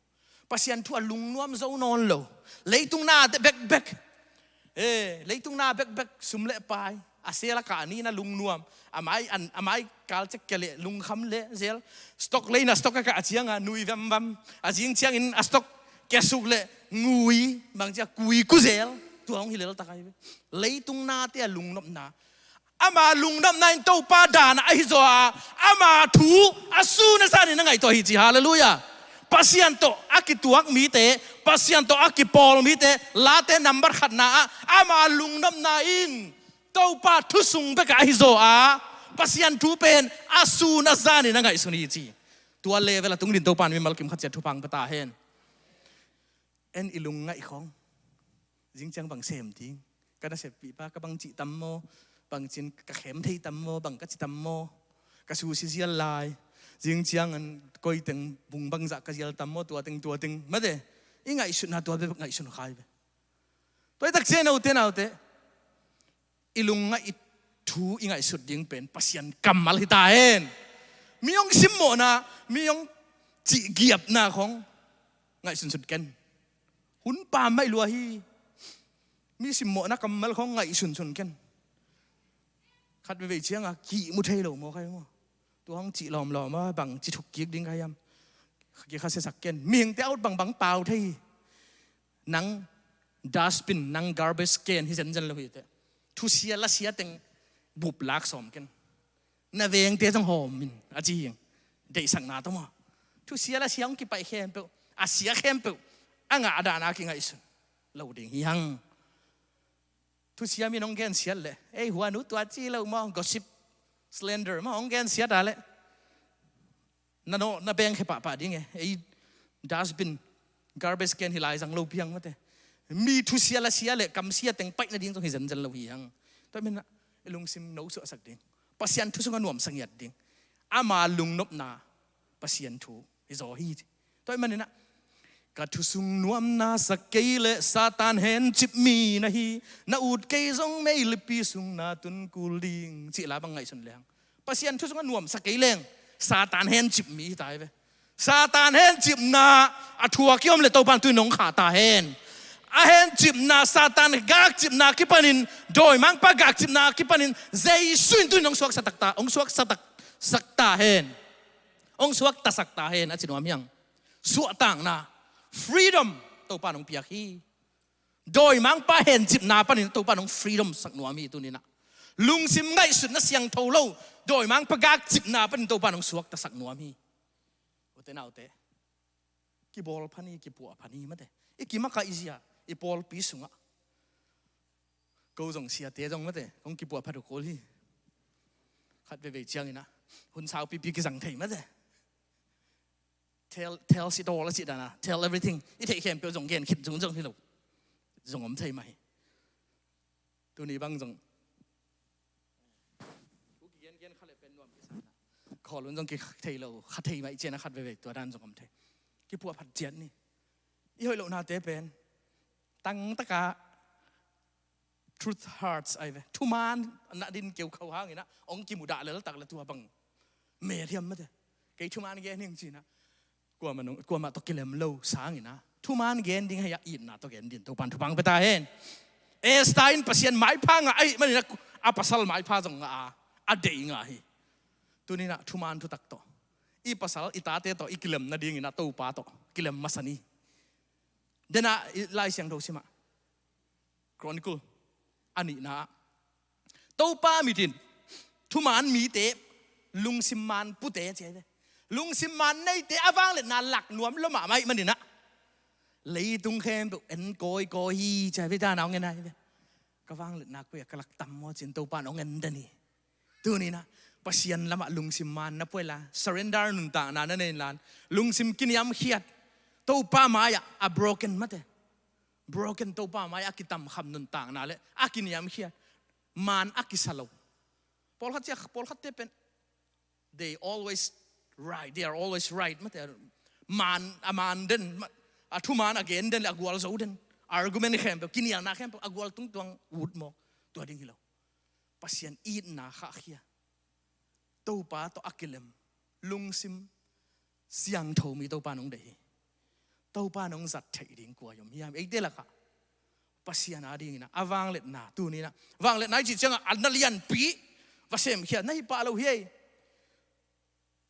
Pasian thu a lungnuam zo nawn lo. Leitung nate bekbek. Eh, leitung na bekbek sum le pai. A sel a kah ni na lungnuam. A mai, an, a mai kal cek kia le lungkham le zel. Stock lei na stock a kah a ciang a nui vemvam. A zing ciangin a stock kia suk le ngui. Bang cia kui ku zel. Tua hong hi lel tak ahi ve. Leitung nate a lungnopna. Ama lungnopna in Topa dan ahi zaw a, ama thu a sun a zanin a ngaihtuah hi ci. Halleluiah. Pasian tawh a kituak mite, Pasian tawh a kipawl mite, Late nambat khatna ah ama lungnopna in Topa thu sung bekah ahi zaw a, Pasian thu pen a sun a zanin a ngaihsun hi ci. Tua level a tung din Topa in mimal kim khat ciat thupha hong pia ta hen. En i lungngaih khawng. Zing ciang bang sem ding. Ka naseppihpa ka bang cih tam maw? Bang cin ka khem thei tam maw? Bang ka ci tam maw? Ka susia zial lai. Zing ciang an koi teng bung bangzah ka zial tam maw? Tua teng, tua teng. Mate, i ngaihsutna tua bek ngaihsun khai ve. Tua i tak ciang ute naute. I lungngaih i thu i ngaihsut ding pen Pasian kammal hi ta hen. Mi hong simmawhna, mi hong cihgiapna khawng ngaihsunsun ken. Hun pammaih lua hi. Mi simmawhna kammal khawng ngaihsunsun ken. Khat veivei cianga kihmu thei lo maw khai maw? Tua hong cih lawmlawm a bang ci thuk kik ding ka hiam? Kikha siasak ken. Mihingte a ut bangbang pau thei hi. Nang dustbin, nang garbage can hi zenzen lo hi teh. Thusia lasia teng bup lak sawm ken. Na vengte zong hawm in a ci hi. Deihsakna tawh maw? Thusia lasia hong kipaih khempeuh, a sia khempeuh a ngah a dahna kingaihsun lo ding hi hang. Thusia min hong gensiat leh, ei, huanu tua ci lo maw, gossip, slander maw hong gensiat a leh, na no na bengkhe pahpah ding e. Ei, dustbin Garbage can hi lai zang lo piang mate. Mi thusia lasia le kamsia teng paih nading zong hi zenzen lo hi hang. Tua manin ah i lungsim nosuahsak ding, Pasian thu sungah nuamsa ngiat ding, ama lungnopna Pasian thu hi zaw hi. Tua manin ah ka thu sung nuamna sak kei le Satan hencip mi na hi, na ut kei zong meilipi sung na tun kul ding, cih la bang ngaihsun leng, Pasian thu sungah nuamsa kei leng Satan hencip mi hi ta hi ve. Satan hencipna a thuak i om le Topan tuin hong khah ta hen. A hencipna, Satan gakcipna kipanin, dawimangpa gakcipna kipanin Jesu in tuin hong suaksak ta, hong suaksak ta hen. Hong suaktasak ta hen, a ci nuam hi hang. Suahtakna, freedom Topan hong piak hi. Dawimangpa hencipna panin Topan hong freedom sak nuam hi tuninah. Lungsim ngaihsutna siangtho lo, dawimangpa gakcipna panin Topan hong suaktasak nuam hi. Ute naute, kibawl phan hi, kipuah phan hi mate. I kimakaih zia, i pawlpi sungah. Ko zong siate zong mate, kong kipuah phat uh kul hi. Khat veivei cianginah hun saupipi kizang thei mate. Tell, tell it all, a cih dana, tell everything. I theih khempeuh zong gen khit zungzung hi lo. Zong om thei mah hi. Tuni bang zong. Ku kigengen kha le pen nuam kisana. Khawl hun zong kithei lo, kha thei mah i ciana khat veivei tua dan zong om thei. Kipuah phat ciat ni. I hoih lohnate pen tangtaka truth hurts ai ve. Thuman na din keu khauh hanginah hong kimudah leltak le tua bang met hiam mate. Kei thuman gen hing cinah kuamah tawh kilem lo sanginah thuman gen ding hei a itna tawh gen din Topan thupha pia ta hen. Esther in Pasian maipha ngah ahih maninah a pasal maipha zong ngah a, a deih ngah hi. Tuninah thuman thutak tawh i pasal i tate tawh i kilem nadinginah Topa tawh kilem masa ni. Denah i Lai Siangtho simah Chronicle a nihna ah Topa mitin thuman mite lungsim man pute ciai ve. Lungsim man neite a vangliatna lak nuam lo mahmah ih maninah leitung khempeuh en kawikawi hi ciai ve. Dana hong en ai ve. Ka vangliatna koi-ah ka lak tam maw cin Topa in hong en den hi. Tuninah Pasian lamah lungsim man na puai la, surrender nuntakna na nei inlan, lungsim kiniamkhiat, Topa mai-ah a broken mate. Broken, Topa mai-ah a kitamkham nuntakna le a kiniamkhiat, man a kisa lo. Pawlkhat cia, pawlkhatte pen they always right, they are always right mate. Man a man den, a thuman a gen den le a gualzo den, argument khempeuh, kinialna khempeuh a gual tungtuang ut mawk, tua ding hi lo. Pasian itna khahkhia, Topa tawh a kilem, lungsim siangtho mi Topa in hong deih hi. Topa in hong zat theih ding kua i om hiam? Eite lakah Pasian a dinginah a vangliatna tuninah, vangliatna i cih ciangah a na lianpi va semkhia na hi pah lo hi ei.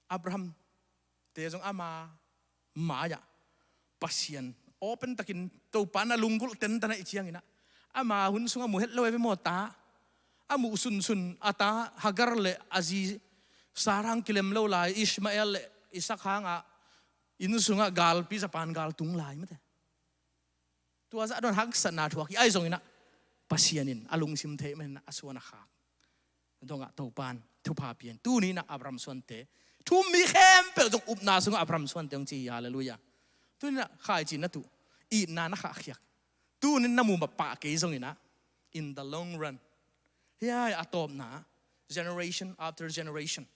Abraham te zong ama mai-ah Pasian open takin Topa na lunggulh tentan ahih cianginah ama hun sungah mu het lo eve maw ta. A muh sunsun a ta Hagar le a zi Sarah hang kilem lo lai, Ishmael le Isaac hangah inn sungah galpi zapan gal tung lai mate. Tua zah don haksatna thuak hi. Ahi zonginah Pasian in a lungsim theih maninah a suan a khak dongah Topan thupha pian. Tuninah Abraham suante, thu-um mi khempeuh zong upna sungah Abraham suante hong ci hi. Halleluiah. Tuninah khaici na tuh, itna na khahkhiak, tunin na mu mah pah kei zonginah in the long run, hiai a tawpna, generation after generation,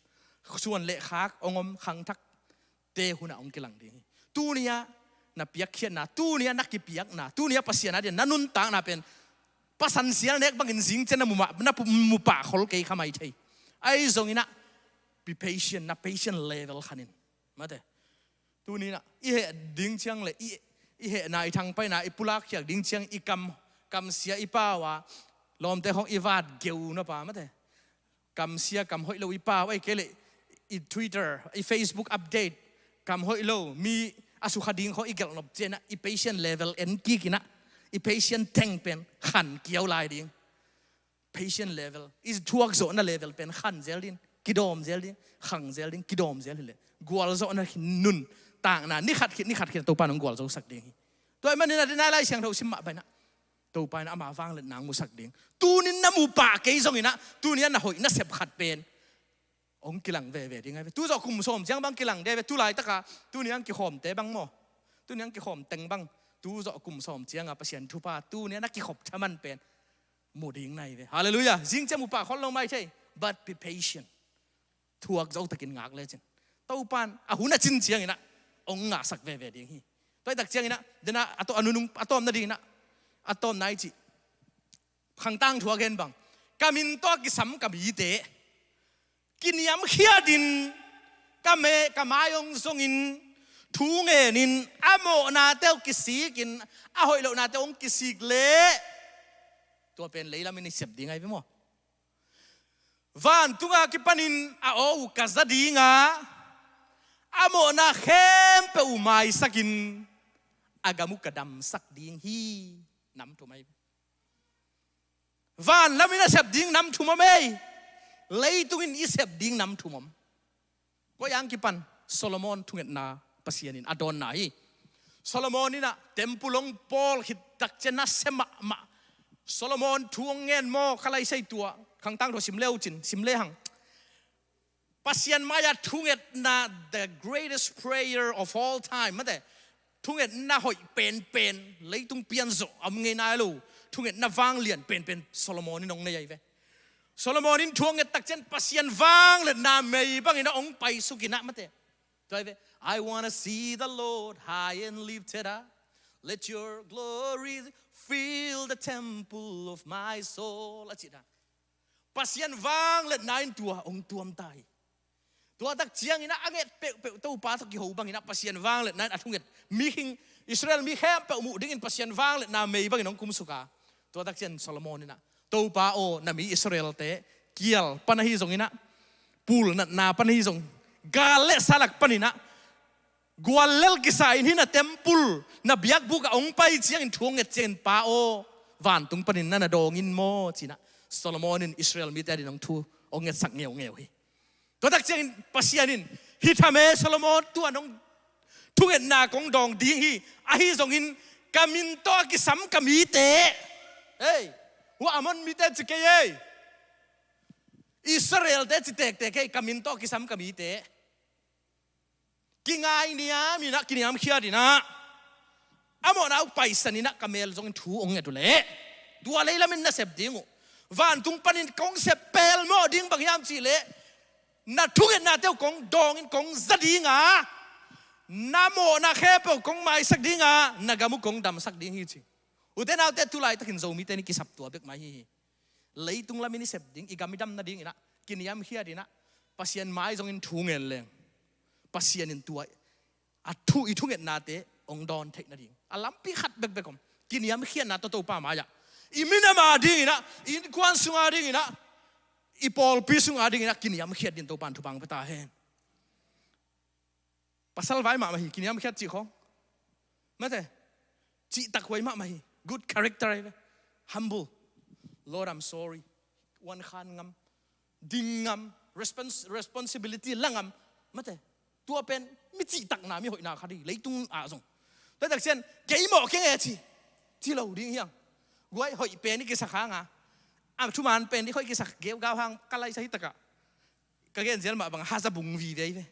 suan le khak hong om khangthak te hunah hong kilang ding hi. Tuni-ah na piakkhiatna, tuni-ah na kipiakna, tuni-ah Pasian a dian na nuntakna pen pasan sial nek bangin zing ciang na mu mah, na pu-, mu pah khol kei kha mai thei. Ahi zonginah be patient, na patient level khanin mate. Tuninah i heh ding ciang le i, i hehna, i thangpaihna, i pulakkhiak ding ciang i kam, kamsia i pau a, lawmte khawng i vat geu na pa mate. Kamsia, kam hoih lo i pau, ei kei le i Twitter, i Facebook update, kam hoih lo, mi a sukha ding khawng i gelhnop cianah i patient level en kikinah, i patient tank pen khan kiau lai ding. Patient level, i thuak zawhna level pen khan zel ding, kidawm zel ding, khang zel ding, kidawm zel hileh gualzawhna nuntakna ni khat khit, ni khat khit Topa in hong gualzosak ding hi. Tua ahih manin a dena Lai Siangtho sim mah bainah Topa in ama vangliatna hong musak ding. Tunin na mu pah kei zonginah, tuni-ah na hoih na sep khat pen hong kilang veve ding ahi ve. Tu zawh kum sawm ciang bang kilang ding ahi ve. Tu laitaka tuni-ah hong kikhawmte bang maw, Tuni ang kikhawm teng bang, tu zawh kum sawm cianga Pasian thupha tuni a na kikhop thaman pen mu ding na hi ve. Halleluiah. Zing ciang mu pah khol lo mai thei. But be patient. Thuak zo takin ngak lecin Topan a hun a cin cianginah hong ngahsak veve ding hi. Tua hi tak cianginah dena a to a nunung a tawm nadinginah a tawm nai cih khangtang thu a gen bang, ka min tawh a kisam ka mite kiniamkhiatin ka me ka mai hong zongin thu ngenin a mawhnate uh kisikin a hoih lohnate hong kisik leh tua pen leilamin i sep ding ahi ve maw? Vantunga kipanin a aw uh ka za dinga a mawhna khempeuh uh maisakin a gam uh ka damsak ding hi. Nam thum ahi ve. Van lamin a sep ding nam thum om ei. Leitungin i sep ding nam thum om. Koi ang kipan Solomon thungetna Pasian in a dawnna hi. Solomon inah tempul hong pawl khit tak cian a sia mahmah. Solomon thu hong ngen maw ka laisai tua khangtang thu sim leu cin sim le hang. Pasian mai-ah thungetna, the greatest prayer of all time mate. Thungetna hoih penpen leitung pianzawh a om ngei nai lo. Thungetna vanglian penpen Solomon in hong nei ahi ve. Solomon in thu hong nget tak cian Pasian vangliatna mei bangin a hong paisukinah mate. Tua ahi ve. I wanna see the Lord high and lifted up. Let your glory fill the temple of my soul. A cihna Pasian vangliatna in tua hong tuam ta hi. Tua tak cianginah a nget peuhpeuh Topa tawh kiho banginah Pasian vangliatna in a thunget mi khing Israel mi khempeuh muh dingin Pasian vangliatna mei bangin hong kumsuka. Tua tak cian Solomon inah Topa aw na mi Israelte kial pan ahi zonginah pulnatna pan ahi zong gal le salak paninah guallel kisa in hih na tempul na biakbuk a hong pai ciangin thu hong nget ciangin Pa aw vantung panin na na dawng in maw cinah Solomon in Israel mite adin hong thu hong ngetsak ngeungeu hi. Tua tak ciangin Pasian in hih tham e Solomon tuan hong thungetna kong dawng ding hi. Ahi zongin ka min tawh a kisam ka mite ei hua Amon mite ci kei ei Israelte ci tektek ei ka min tawh a kisam ka mite kingai niam inah kiniamkhiat inah a mawhna uh paisan inah ka mel zongin thu hong nget uh leh tua leilamin na sep ding uh vantung panin kong sep pelmawh ding bang hiam cihleh na thungetnate uh kong dawngin kong za dinga na mawhna khempeuh kong maisak dinga na gam uh kong damsak ding hi ci. Ute naute tulaitakin Zomite ni kisap tua bek mai hi hi. Leitung lamin i sep ding i gam i dam nadinginah kiniamkhiat inah Pasian mai zongin thu ngen leng Pasian in tua a thu i thungetnate hong dawn theih nading a lampi khat bekbek om. Kiniamkhiatna tawh Topa mai-ah i minam a dinginah i innkuan sunga dinginah i pawlpi sunga dinginah kiniamkhiat din Topa in thupha hong pia ta hen. Pasal vai mahmah hi kiniamkhiat cih khawng mate. Cihtak huai mahmah hi. Good character ahi ve. Humble. Lord, I'm sorry. Wan khan ngam ding ngam respons- responsibility la ngam mate. Tua pen mi cihtakna mi hoihna kha dih leitung ah zong. Tua tak cian kei mawh keng e ci ci lo ding hiang. Guai hoih pen i kisak hanga a thuman pen i hoih kisak geugau hang ka laisa hi takah ka gen zial mah bang hazabung vive hi ve.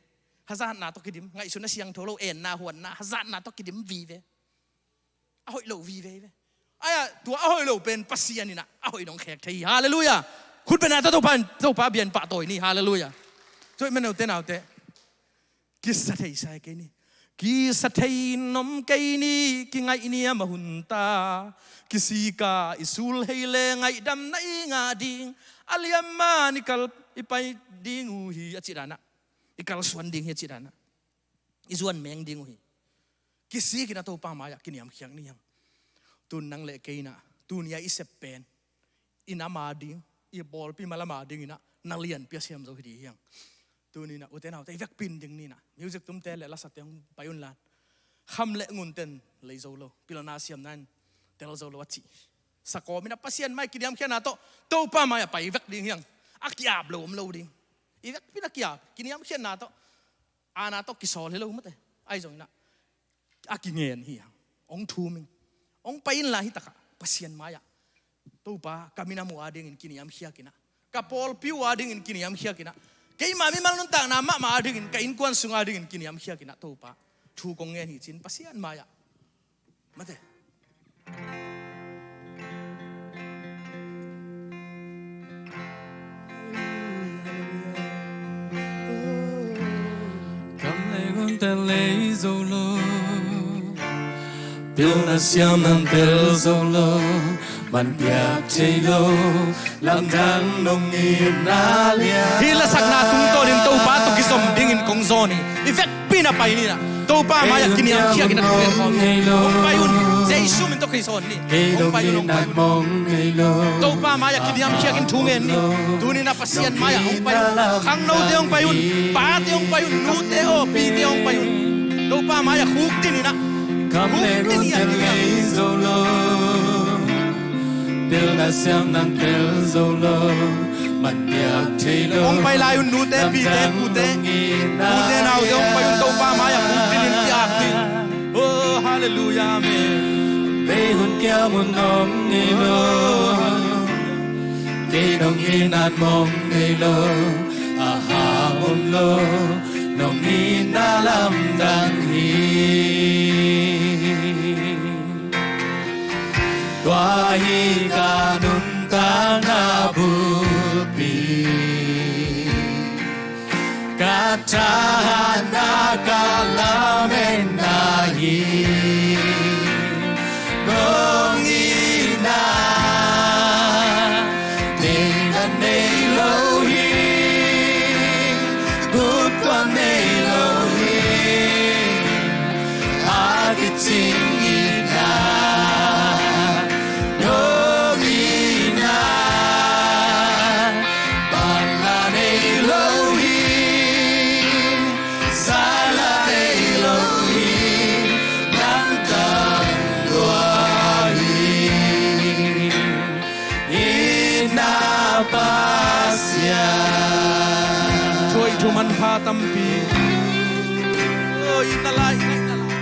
Hazatna tawh kidim ngaihsun a siangtho lo enna huanna hazatna tawh kidim vive. A hoih lo vive hi ve. Aia tua a hoih lo pen Pasian inah a hoih nong khek thei hi. Halleluiah. Khutbetna tawh Topa in Topa bian pahtawi ni. Halleluiah. Tua ih manote naute kisa thei sai kei ni. Kisa thei in om kei ni. Kingaih niam a hunta kisika i sul hei le ngaihdamna i ngah ding a liamman i kal i pai ding uh hi a cih danah i kalsuan ding hi a cih danah i zuan meng ding uh hi. Kisikin a Topa mai-ah kiniamkhiak ni hiang. Tun nang le kei inah tunia i sep pen i nam a ding i pawlpi malam a dinginah na lianpi a siam zo hi dih hiang. Tuninah ute naute i vekpin ding ninah music tumte le lasate hong pai unlan kham le ngunten lei zo lo pilna siamna in tel zo lo a cih sakawm inah Pasian mai kiniamkhiatna tawh Topa mai a pai vek ding hiang. A kiap lo om lo ding i vekpin a kiap kiniamkhiatna tawh ana tawh kisawl hi lo mate. Ahi zonginah a kingen hi hang hong thum in hong pai inla hi takah Pasian mai-ah Topa ka minam uh a dingin kiniamkhiakinah ka pawlpi uh a dingin kiniamkhiakinah keimah mimal nuntakna mahmah a dingin ka innkuan sung a dingin kiniamkhiakinah Topa thu kong ngen hi, ci-in Pasian mai-ah. Mate. Kam lei hun tel lei zo lo, pilna siam nang tel zo lo, man piak thei lo, lamdang nong itna lian. Hih lasakna tungtawnin Topa tawh kizom dingin kong zawn hi. I vekpi-in a pai ni in ah. Topa mai-ah kiniamkhiakin a thu ngen khawm ni. Hong pai un. Jesu min tawh kei zawn ni. Hong pai un, hong pai un. Topa mai-ah kiniamkhiakin thu ngen ni. Tuni-in a Pasian mai-ah hong pai un. Khangnote hong pai un. Pate hong pai un. Nute aw, pite hong pai un. Topa mai-ah khukdin in ah. Khukdin in ah. Pilna siam nang tel zo lo, man piak thei lo. Hong pai lai un, nute, pite, pute. Pute naute hong pai un, Topa mai-ah khukdin in, ki-ak ni. Oh, hallelujah, amen. Bei hun kiam un nong ngei lo. Kei nong itna mong ngei lo. A hang om lo, nong itna lamdang hi. Tua hi ka nuntakna bulpi, ka thahatna, ka lametna hi. Nong itna, teidan nei lo hi, gupkhual nei lo hi. A kicing itna, nong itna, banla nei lo hi, sala nei lo hi, nang tang lua hi. Itna Pasian. Thu hoih thu manpha tampi. Oh, itna lai, itna lai.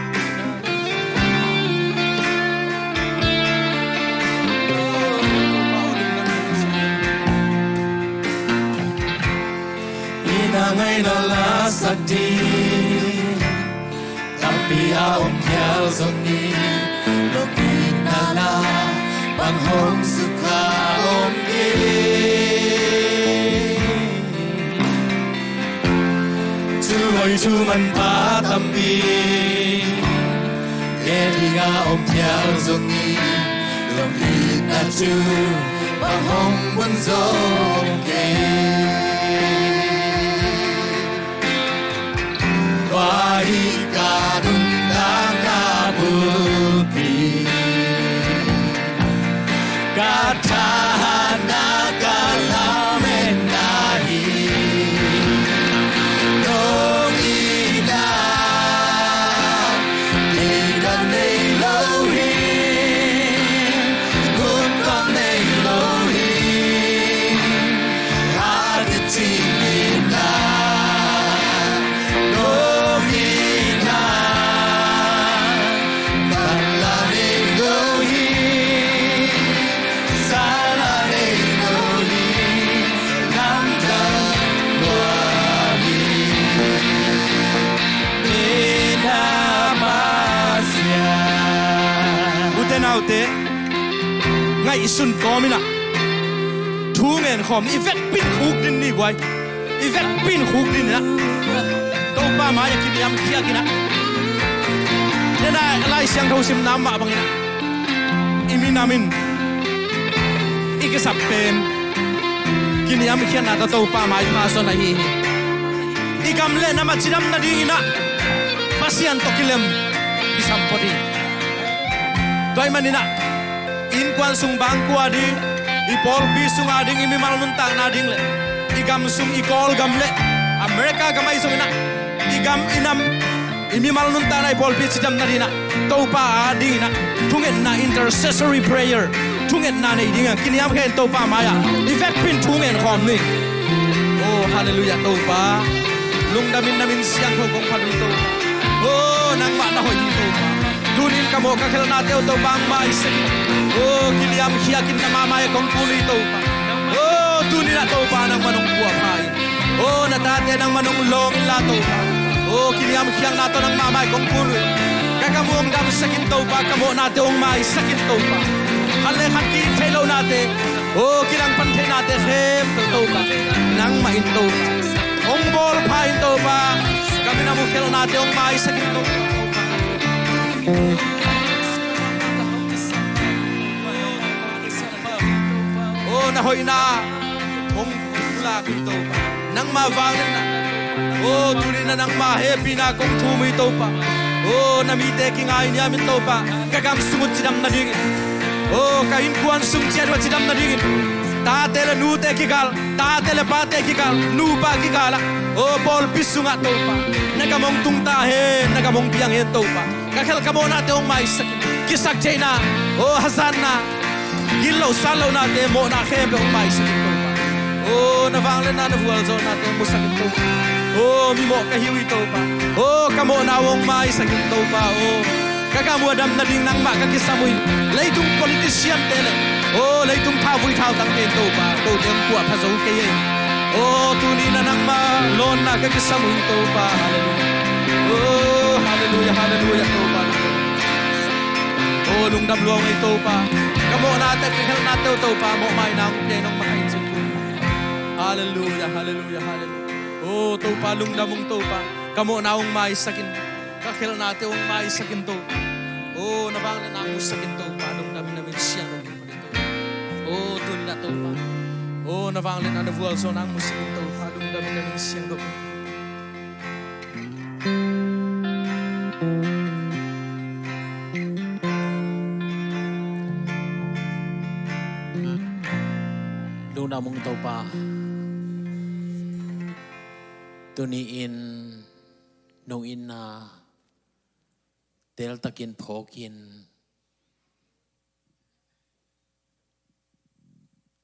Itna ngai na la sa di. Tampi a om phial zong hi lo, itna la bang hong sukha om kei. Thu hoih thu manpha tampi, kei ding a om phial zong hi lo, itna thu bang hong bun zong kei. Tua hi ka nuntakna bulpi, ka thahatna, ka lametna hi. Nong itna, teidan nei lo hi, gupkhual nei lo hi. A kicing itna, nong itna, banla nei lo hi, sala nei lo hi, lamdang lua hi. Itna Pasian. Ute naute, ngaihsun kawm in ah, thu ngen khawm ni. I vekpi-in khukdin ni guai. I vekpi-in khukdin in ah, Topa mai-ah kiniamkhiakin ah. Tena Lai Siangtho simna mah bangin ah, i minam in i kisap pen kiniamkhiatna tawh Topa mai pha zaw ahi hi. I gam le nam a cidam nadingin ah Pasian tawh kilem kisam phot hi. Tua ahih manin ah, innkuan sung bangkua ding, i pawlpi sung a ding, i mimal nuntakna ding le i gam sung, i Kawlgam le America gam ahi zongin ah, i gam i nam, i mimal nuntakna, i pawlpi cidam nadingin ah, Topa a dingin ah thungetna, intercessory prayer, thungetna nei dingin ah kiniamkhiat in Topa mai-ah i vekpi-in thu ngen khawm ni. Oh, hallelujah, Topa. Lungdamin na min siangtho kong phat uh hi Topa. Oh, nangmah na hoih hi Topa. Tunin ka mawh ka khelhnate uh Topa hong maisak in. Oh, kiniamkhiakin na mai-ah kong kul uh hi Topa. Oh, tunin ah Topa nangman hong puahpha in. Oh, na tate nangman hong lawng inla Topa. O, kiniamkhiatna tawh nangmah mai kong kun uh hi. Ka gam uh hong damsak in Topa, ka mawhnate hong maisak in Topa. Khat le khat ki-it theih lohnate, o, kilangpan theihnate khempeuh Topa, nangmah in Topa hong bawlpha in Topa. Ka minam uh khialhnate hong maisak in Topa. O, na hoihna hong pulak in Topa, nangmah vangliatna. O, tuni-in ah nangmah hehpihna kong thum uh hi Topa. O, na mite kingainiam in Topa, ka gam sung uh cidam nadingin, o, ka innkuan sung ciat uh a cidam nadingin, tate le nute kikal, tate le pate kikal, nupa kikal ah, o, pawlpi sungah Topa, na gam hong tung ta hen, na gam hong piang hen Topa. Ka khialh ka mawhnate hong maisak in, kisaktheihna, o, hazatna, gitloh satlohnate, mawhna khempeuh hong maisak in Topa. O, na vangliatna, na vualzawlnate hong musak in Topa. O, mimawh ka hi uh hi Topa. O, ka mawhna uh hong maisak in Topa. O, ka gam uh a dam nading nangmah ka kisam uh hi. Leitung politician-te le, o, leitung thauvui thautangte in Topa, kote hong puahpha zo kei hi. O, tuni-in ah nangmah lawnna ka kisam uh hi Topa. Halleluiah. O, halleluiah, halleluiah Topa. O, lungdam lua ung ei Topa. Ka mawhnate, ka khialhnate uh Topa, mawhmaina hong pia in, hong makaih in cin. Halleluiah, halleluiah, halleluiah. O Topa, lungdam ung Topa. Ka mawhna hong maisak in, ka khialhnate hong maisak in Topa. O, na vangliatna hong musak in Topa, lungdam in na min siangtho. O, tuni-in ah Topa, o, na vangliatna, na vualzawlna hong musak in Topa, lungdam in na min siangtho. Lungdam ung Topa. Tuni-in nong itna teltakin phawkin,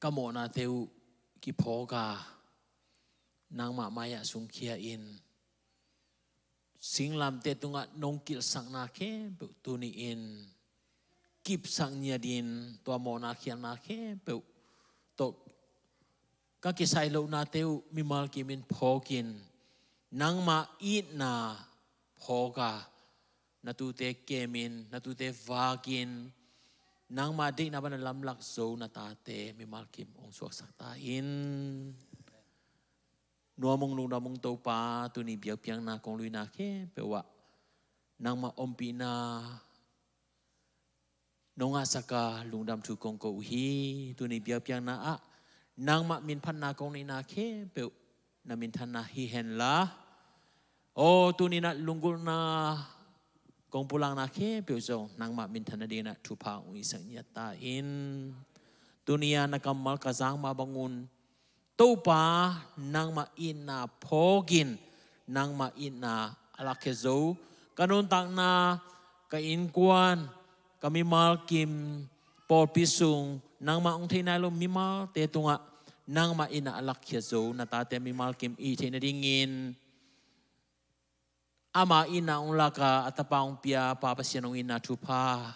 ka mawhnate uh kiphawk a, nangmah mai-ah sungkhia in, singlamteh tungah nong kilhsakna khempeuh tuni-in kipsak ngiat in, tua mawhna khialhna khempeuh tawh ka kisai lohnate uh mimal kimin phawkin, nangmah itna phawk a, na tute kemin, na tute vakin, nangmah deihna bang a lamlak zo na tate mimal kim hong suaksak ta in. Nuam ung, lungdam ung Topa, tuni biakpiakna kong luina khempeuh ah nangmah ompihna nong ngahsak a, lungdam thu kong ko uh hi. Tuni biakpiakna ah nangmah minphatna kong neihna khempeuh na minthanna hi henla, o, tuni-in ah lunggulhna kong pulakna khempeuh zong nangmah minthan nadingin ah thupha hong hisak ngiat ta in. Tuni-a na kammal ka zak mah bangun, Topa, nangmah itna phawkin, nangmah itna a lakkhia zo ka nuntakna, ka innkuan, ka mimal kim, pawlpi sung nangmah hong thei nai lo mimalte tungah nangmah itna a lakkhia zo na tate mimal kim i hih theih nadingin, ama itna hong lak a, a tapa hong pia Pa Pasian hong itna thupha,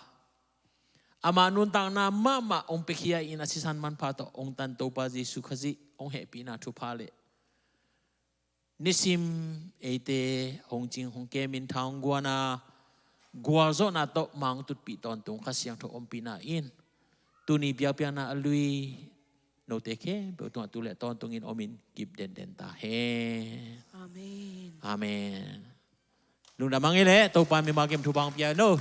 ama nuntakna mahmah hong piakhia in a sisan manpha tawh hong tan Topa Jesu Khazih hong hehpihna thupha le nisim eite hong cing hong kemin tha hong guan a, gualzawhna tawh ma hong tutpih tawntung Kha Siangtho ompihna in tuni biakpiakna a lui note khempeuh tungah tu le tawntungin omin kip denden ta hen. Amen. Amen. Lungdam hang ei leh, Topa mimal kim thupha hong pia hen aw.